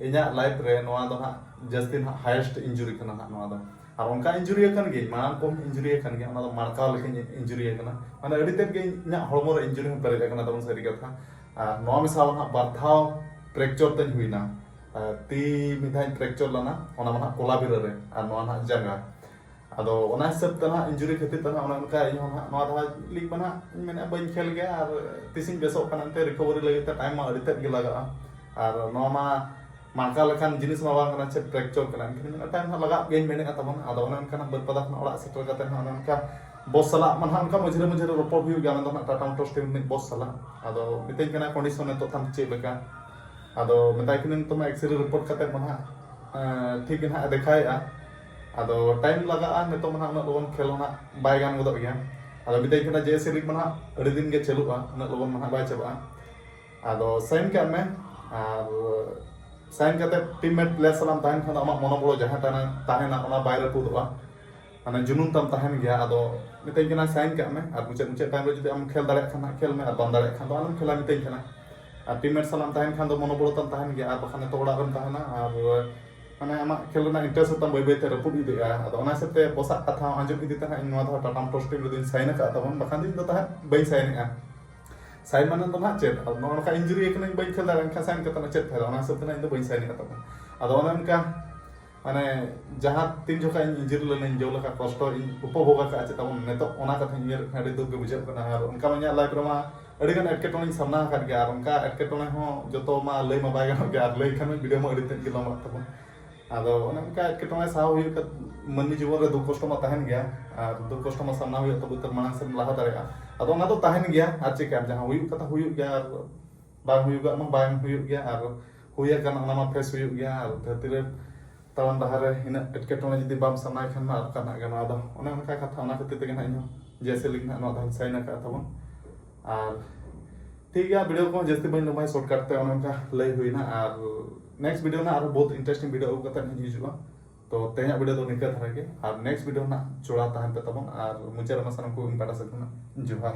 ᱤᱧᱟᱹᱜ life ᱨᱮ ᱱᱚᱣᱟ ᱫᱚ ᱱᱟᱦᱟᱜ ᱡᱟᱹᱥᱛᱤ ᱱᱟᱦᱟᱜ highest injury ᱠᱟᱱᱟ ᱱᱟᱦᱟᱜ ᱱᱚᱣᱟ ᱫᱚ᱾ ᱟᱨ ᱚᱱᱠᱟ injury ᱟᱠᱟᱱ ᱜᱤᱭᱟᱹᱧ, ᱢᱟᱲᱟᱝ ᱠᱚᱦᱚᱸ injury ᱟᱠᱟᱱ ᱜᱮᱭᱟ, ᱚᱱᱟ ᱫᱚ ᱢᱟᱲᱠᱟᱣ ᱞᱮᱠᱟᱧ injury ᱟᱠᱟᱱᱟ᱾ ᱢᱟᱱᱮ ᱟᱹᱰᱤ ᱛᱮᱫ ᱜᱮ ᱤᱧᱟᱹᱜ ᱦᱚᱲᱢᱚ ᱨᱮ injury ᱦᱚᱸ ᱯᱮᱨᱮᱡ ᱟᱠᱟᱱᱟ ᱛᱟᱵᱚᱱ ᱥᱟᱹᱨᱤ ᱠᱟᱛᱷᱟ᱾ ᱟᱨ ᱱᱚᱣᱟ ᱢᱮᱥᱟ ᱱᱟᱦᱟᱜ ᱵᱟᱨ ᱫᱷᱟᱣ fracture ᱛᱤᱧ ᱦᱩᱭᱱᱟ᱾ ᱟᱨ ᱛᱤ ᱢᱤᱫ ᱫᱷᱟᱣ ᱤᱧ fracture ᱞᱮᱱᱟ, ᱚᱱᱟ ᱢᱟ ᱱᱟᱦᱟᱜ ᱠᱚᱞᱟᱵᱤᱨᱟᱹ ᱨᱮ, ᱟᱨ ᱱᱚᱣᱟ ᱱᱟᱦᱟᱜ ᱡᱟᱸᱜᱟ᱾ ᱟᱫᱚ ᱚᱱᱟ ᱦᱤᱥᱟᱹᱵ ᱛᱮ ᱱᱟᱦᱟᱜ injury ᱠᱷᱟᱹᱛᱤᱨ ᱛᱮ ᱱᱟᱦᱟᱜ ᱚᱱᱮ ᱚᱱᱠᱟ ᱤᱧ ᱦᱚᱸ ᱱᱟᱦᱟᱜ ᱱᱚᱣᱟ ᱫᱷᱟᱣ league ᱢᱟ ᱱᱟᱦᱟᱜ ᱤᱧ ᱢᱮᱱᱮᱫᱼᱟ ᱵᱟᱹᱧ ᱠᱷᱮᱞ ᱜᱮᱭᱟ, ᱟᱨ ᱛᱤᱥᱤᱧ ᱵᱮᱥᱚᱜ ᱠᱟᱱᱟ ᱮᱱᱛᱮ recovery ᱞᱟᱹᱜᱤᱫ ᱛᱮ time ᱢᱟ ᱟᱹᱰᱤ ᱛᱮᱫ ᱜᱮ ᱞᱟᱜᱟᱜᱼᱟ᱾ ᱟᱨ ᱱᱚᱣᱟ ᱢᱟ ᱢᱟᱲᱠᱟᱣ ᱞᱮᱠᱟᱱ ᱡᱤᱱᱤᱥ ᱢᱟ ᱵᱟᱝ ᱠᱟᱱᱟ ᱪᱮᱫ fracture ᱠᱟᱱᱟ, ᱮᱱᱠᱷᱟᱱ ᱤᱧ ᱢᱮᱱᱮᱫᱼᱟ time ᱦᱟᱸᱜ ᱞᱟᱜᱟᱜ ᱜᱮᱭᱟᱧ ᱢᱮᱱᱮᱫᱼᱟ ᱛᱟᱵᱚᱱ᱾ ᱟᱫᱚ ᱚᱱᱮ ᱚᱱᱠᱟᱱᱟᱜ ᱵᱟᱹᱨᱯᱟᱫᱟ ᱠᱷᱚᱱ ᱚᱲᱟᱜ ᱥᱮᱴᱮᱨ ᱠᱟᱛᱮ ᱱᱟᱦᱟᱜ ᱚᱱᱮ ᱚᱱᱠᱟ ᱵᱚᱥ ᱥᱟᱞᱟᱜ ᱢᱟ ᱱᱟᱦᱟᱜ ᱚᱱᱠᱟ ᱢᱟᱡᱷᱮ ᱨᱮ ᱢᱟᱡᱷᱮ ᱨᱮ ᱨᱚᱯᱚᱲ ᱦᱩᱭᱩᱜ ᱜᱮᱭᱟ, ᱢᱮᱱᱫᱚ ᱱᱟᱦᱟᱜ ᱴᱟᱴᱟ ᱢᱳᱴᱚᱨᱥ ᱴᱤᱢ ᱨᱤᱱᱤᱡ ᱵᱚᱥ ᱥᱟᱞᱟᱜ᱾ ᱟᱫᱚ ᱢᱮᱛᱟᱹᱧ ᱠᱟᱱᱟ ᱠᱚᱱᱰᱤᱥᱚᱱ ᱱᱤᱛᱚᱜ ᱛᱟᱢ ᱪᱮᱫ ᱞᱮᱠᱟ᱾ ᱟᱫᱚ ᱢᱮᱛᱟᱭ ᱠᱟᱹᱱᱟᱹᱧ ᱱᱤᱛᱚᱜ ᱢᱟ ᱮᱠᱥᱨᱮ ᱨᱤᱯᱳᱨᱴ ᱠᱟᱛᱮ ᱢᱟ ᱱᱟᱦᱟᱜ ᱴᱷᱤᱠ ᱜᱮ ᱱᱟᱦᱟᱜ ᱮ ᱫᱮᱠᱷᱟᱣᱮᱫᱼᱟ᱾ ᱟᱫᱚ ᱴᱟᱭᱤᱢ ᱞᱟᱜᱟᱜᱼᱟ, ᱱᱤᱛᱚᱜ ᱢᱟ ᱱᱟᱦᱟᱜ ᱩᱱᱟᱹᱜ ᱞᱚᱜᱚᱱ ᱠᱷᱮᱞ ᱦᱚᱸ ᱱᱟᱦᱟᱜ ᱵᱟᱭ ᱜᱟᱱ ᱜᱚᱫᱚᱜ ᱜᱮᱭᱟ᱾ ᱟᱫᱚ ᱢᱮᱛᱟᱹᱧ ᱠᱟᱱᱟ ᱡᱮ ᱥᱤᱨᱤᱡᱽ ᱢᱟ ᱱᱟᱦᱟᱜ ᱟᱹᱰᱤ ᱫᱤᱱ ᱜᱮ ᱪᱟᱹᱞᱩᱜᱼᱟ, ᱩᱱᱟᱹᱜ ᱞᱚᱜᱚᱱ ᱢᱟ ᱱᱟᱦᱟᱜ ᱵᱟᱭ ᱪᱟᱵᱟᱜᱼᱟ᱾ ᱟᱫᱚ ᱥᱟᱭᱤᱱ ᱠᱟᱜ ᱢᱮ, ᱟᱨ ᱥᱟᱭᱤᱱ ᱠᱟᱛᱮ ᱴᱤᱢ ᱢᱮᱴ ᱯᱞᱮᱭᱟᱨ ᱥᱟᱞᱟᱜ ᱮᱢ ᱛᱟᱦᱮᱱ ᱠᱷᱟᱱ ᱫᱚ ᱟᱢᱟᱜ ᱢᱚᱱᱳᱵᱚᱞ ᱡᱟᱦᱟᱸ ᱛᱟᱦᱮᱱᱟ, ᱛᱟᱦᱮᱱᱟ ᱚᱱᱟ ᱵᱟᱭ ᱨᱟᱹᱯᱩᱫᱚᱜᱼᱟ᱾ ᱢᱟᱱᱮ ᱡᱩᱱᱩᱱ ᱛᱟᱢ ᱛᱟᱦᱮᱱ ᱜᱮᱭᱟ᱾ ᱟᱫᱚ ᱢᱮᱛᱟᱹᱧ ᱠᱟᱱᱟ ᱥᱟᱭᱤᱱ ᱠᱟᱜ ᱢᱮ, ᱟᱨ ᱢᱩᱪᱟᱹᱫ ᱢᱩᱪᱟᱹᱫ ᱴᱟᱭᱤᱢ ᱨᱮ ᱡᱩᱫᱤ ᱟᱢ ᱠᱷᱮᱞ ᱫᱟᱲᱮᱭᱟᱜ ᱠᱷᱟᱱ ᱦᱟᱸᱜ ᱠᱷᱮᱞ ᱢᱮ, ᱟᱨ ᱵᱟᱢ ᱫᱟᱲᱮᱭᱟᱜ ᱠᱷᱟᱱ ᱫᱚ ᱟᱞᱚᱢ ᱠᱷᱮᱞᱟ ᱢᱮᱛᱟᱹᱧ ᱠᱟᱱᱟ᱾ ᱟᱨ ᱴᱤᱢ ᱢᱮᱴ ᱥᱟᱞᱟᱜ ᱮᱢ ᱛᱟᱦᱮᱱ ᱠᱷᱟᱱ ᱫᱚ ᱢᱚᱱᱳᱵᱚᱞ ᱛᱟᱢ ᱛᱟᱦᱮᱱ ᱜᱮᱭᱟ, ᱟᱨ ᱵᱟᱠᱷᱟᱱ ᱱᱤᱛᱚᱜ ᱚᱲᱟᱜ ᱨᱮᱢ ᱛᱟᱦᱮᱱᱟ, ᱟᱨ ᱢᱟᱱᱮ ᱟᱢᱟᱜ ᱠᱷᱮᱞ ᱨᱮᱱᱟᱜ ᱤᱱᱴᱟᱨᱮᱥᱴ ᱦᱚᱸ ᱛᱟᱢ ᱵᱟᱹᱭ ᱵᱟᱹᱭ ᱛᱮ ᱨᱟᱹᱯᱩᱫ ᱤᱫᱤᱜᱼᱟ᱾ ᱟᱫᱚ ᱚᱱᱟ ᱦᱤᱥᱟᱹᱵ ᱛᱮ ᱵᱚᱥᱟᱜ ᱠᱟᱛᱷᱟ ᱦᱚᱸ ᱟᱸᱡᱚᱢ ᱤᱫᱤ ᱛᱮ ᱦᱟᱸᱜ ᱤᱧ ᱱᱚᱣᱟ ᱫᱷᱟᱣ ᱴᱟᱴᱟ ᱢᱳᱴᱚᱨᱥ ᱴᱤᱢ ᱨᱮᱫᱚᱧ ᱥᱟᱭᱤᱱ ᱟᱠᱟᱫ ᱛᱟᱵᱚᱱ, ᱵᱟᱠᱷᱟᱱ ᱫᱚ ᱤᱧ ᱫᱚ ᱛᱟᱦᱮᱸᱫ ᱵᱟᱹᱧ ᱥᱟᱭᱤᱱᱮᱜᱼᱟ᱾ ᱥᱟᱭᱤᱱ ᱢᱟᱱᱮ ᱫᱚ ᱱᱟᱦᱟᱜ ᱪᱮᱫ? ᱟᱫᱚ ᱱᱚᱜᱼᱚ ᱱᱚᱝᱠᱟ ᱤᱧᱡᱩᱨᱤ ᱟᱠᱟᱱᱟᱹᱧ, ᱵᱟᱹᱧ ᱠᱷᱮᱞ ᱫᱟᱲᱮᱭᱟᱜ ᱠᱷᱟᱱ ᱥᱟᱭᱤᱱ ᱠᱟᱛᱮ ᱨᱮᱱᱟᱜ ᱪᱮᱫ ᱯᱷᱟᱭᱫᱟ? ᱚᱱᱟ ᱦᱤᱥᱟᱹᱵ ᱛᱮ ᱱᱟᱦᱟᱜ ᱤᱧ ᱫᱚ ᱵᱟᱹᱧ ᱥᱟᱭᱤᱱ ᱟᱠᱟᱫ ᱛᱟᱵᱚᱱ᱾ ᱟᱫᱚ ᱚᱱᱮ ᱚᱱᱠᱟ ᱢᱟᱱᱮ ᱡᱟᱦᱟᱸ ᱛᱤᱱ ᱡᱚᱠᱷᱟᱡ ᱤᱧ ᱤᱱᱡᱩᱨᱤ ᱞᱮᱱᱟᱧ, ᱡᱚ ᱞᱮᱠᱟ ᱠᱚᱥᱴᱚ ᱤᱧ ᱩᱯᱚᱵᱷᱳᱜᱽ ᱟᱠᱟᱫᱼᱟ, ᱪᱮ ᱛᱟᱵᱚᱱ ᱱᱤᱛᱚᱜ ᱚᱱᱟ ᱠᱟᱛᱷᱟᱧ ᱩᱭᱦᱟᱹᱨ ᱞᱮᱠᱷᱟᱱ ᱟᱹᱰᱤ ᱫᱩᱠ ᱜᱮ ᱵᱩᱡᱷᱟᱹᱜ ᱠᱟᱱᱟ᱾ ᱟᱨ ᱚᱱᱠᱟ ᱢᱟ ᱤᱧᱟᱹᱜ ᱞᱟᱭᱤᱯᱷ ᱨᱮᱢᱟ ᱟᱹᱰᱤ ᱜᱟᱱ ᱮᱴᱠᱮᱴᱚᱬᱮᱧ ᱥᱟᱢᱱᱟ ᱟᱠᱟᱫ ᱜᱮᱭᱟ, ᱟᱨ ᱚᱱᱠᱟ ᱮᱴᱠᱮᱴᱚᱬᱮ ᱦᱚᱸ ᱡᱚᱛᱚ ᱢᱟ ᱞᱟᱹᱭ ᱢᱟ ᱵᱟᱭ ᱜᱟᱱᱚᱜ ᱜᱮᱭᱟ, ᱟᱨ ᱞᱟᱹᱭ ᱠᱷᱟᱱ ᱢᱟ ᱵᱷᱤᱰᱤᱭᱳ ᱢᱟ ᱟᱹᱰᱤ ᱛᱮᱫ ᱜᱮ ᱞᱚᱢᱵᱟᱜ ᱛᱟᱵᱚᱱ᱾ ᱟᱫᱚ ᱚᱱᱮ ᱚᱱᱠᱟ ᱮᱴᱠᱮᱴᱚᱬᱮ ᱥᱟᱦᱟᱣ ᱦᱩᱭᱩᱜ ᱠᱟᱱ, ᱢᱟᱹᱱᱢᱤ ᱡᱤᱵᱚᱱ ᱨᱮ ᱫᱩᱠ ᱠᱚᱥᱴᱚ ᱢᱟ ᱛᱟᱦᱮᱱ ᱜᱮᱭᱟ, ᱟᱨ ᱫᱩᱠ ᱠᱚᱥᱴᱚ ᱢᱟ ᱥᱟᱢᱱᱟ ᱦᱩᱭᱩᱜ ᱛᱟᱵᱚ ᱛᱮ ᱢᱟᱲᱟᱝ ᱥᱮᱫ ᱞᱟᱦᱟ ᱫᱟᱲᱮᱭᱟᱜᱼᱟ᱾ ᱟᱫᱚ ᱚᱱᱟ ᱫᱚ ᱛᱟᱦᱮᱱ ᱜᱮᱭᱟ, ᱟᱨ ᱪᱤᱠᱟᱹᱭᱟᱢ, ᱡᱟᱦᱟᱸ ᱦᱩᱭᱩᱜ ᱠᱟᱛᱷᱟ ᱦᱩᱭᱩᱜ ᱜᱮᱭᱟ, ᱟᱨ ᱵᱟᱝ ᱦᱩᱭᱩᱜᱟᱜ ᱢᱟ ᱵᱟᱝ ᱦᱩᱭᱩᱜ ᱜᱮᱭᱟ, ᱟᱨ ᱦᱩᱭ ᱟᱠᱟᱱ ᱚᱱᱟ ᱢᱟ ᱯᱷᱮᱥ ᱦᱩᱭᱩᱜ ᱜᱮᱭᱟ᱾ ᱟᱨ ᱫᱷᱟᱹᱨᱛᱤ ᱨᱮ ᱛᱟᱲᱟᱢ ᱰᱟᱦᱟᱨ ᱨᱮ ᱤᱱᱟᱹᱜ ᱮᱴᱠᱮᱴᱚᱬᱮ ᱡᱩᱫᱤ ᱵᱟᱢ ᱥᱟᱢᱱᱟᱭ ᱠᱷᱟᱱ ᱢᱟ ᱟᱨ ᱚᱠᱟ ᱱᱟᱜ ᱜᱟᱱᱚᱜᱼᱟ᱾ ᱟᱫᱚ ᱚᱱᱮ ᱚᱱᱠᱟ ᱠᱟᱛᱷᱟ, ᱚᱱᱟ ᱠᱷᱟᱹᱛᱤᱨ ᱛᱮᱜᱮ ᱱᱟᱦᱟᱜ ᱤᱧᱦᱚᱸ ᱡᱮᱭᱥᱮ ᱞᱤᱜᱽ ᱱᱟᱦᱟᱜ ᱱᱚᱣᱟ ᱫᱷᱟᱣ ᱤᱧ ᱥᱟᱭᱤᱱ ᱟᱠᱟᱫ ᱛᱟᱵᱚᱱ᱾ ᱟᱨ ᱴᱷᱤᱠ ᱜᱮᱭᱟ, ᱵᱷᱤᱰᱤᱭᱳ ᱠᱚᱦᱚᱸ ᱡᱟᱹᱥᱛᱤ ᱵᱟᱹᱧ ᱞᱚᱢᱵᱟᱭᱟ, ᱥᱚᱨᱴᱠᱟᱴ ᱛᱮ ᱚᱱᱮ ᱚᱱᱠᱟ ᱞᱟᱹᱭ ᱦᱩᱭᱱᱟ᱾ ᱟᱨ ᱱᱮᱠᱥᱴ ᱵᱷᱤᱰᱤᱭᱳ ᱱᱟᱦᱟᱜ ᱟᱨᱦᱚᱸ ᱵᱚᱦᱩᱛ ᱤᱱᱴᱟᱨᱮᱥᱴᱤᱝ ᱵᱷᱤᱰᱤᱭᱳ ᱟᱹᱜᱩ ᱠᱟᱛᱮ ᱤᱧ ᱦᱤᱡᱩᱜᱼᱟ᱾ ᱛᱚ ᱛᱮᱦᱮᱧᱟᱜ ᱵᱷᱤᱰᱤᱭᱳ ᱫᱚ ᱱᱤᱝᱠᱟᱹ ᱫᱷᱟᱨᱟ ᱜᱮ, ᱟᱨ ᱱᱮᱠᱥᱴ ᱵᱷᱤᱰᱤᱭᱳ ᱱᱟᱦᱟᱜ ᱡᱚᱲᱟᱣ ᱛᱟᱦᱮᱱ ᱯᱮ ᱛᱟᱵᱚᱱ᱾ ᱟᱨ ᱢᱩᱪᱟᱹᱫ ᱨᱮᱢᱟ ᱥᱟᱱᱟᱢ ᱠᱚ ᱤᱧ ᱯᱟᱦᱴᱟ ᱥᱮᱫ ᱠᱷᱚᱱᱟᱜ ᱡᱚᱦᱟᱨ᱾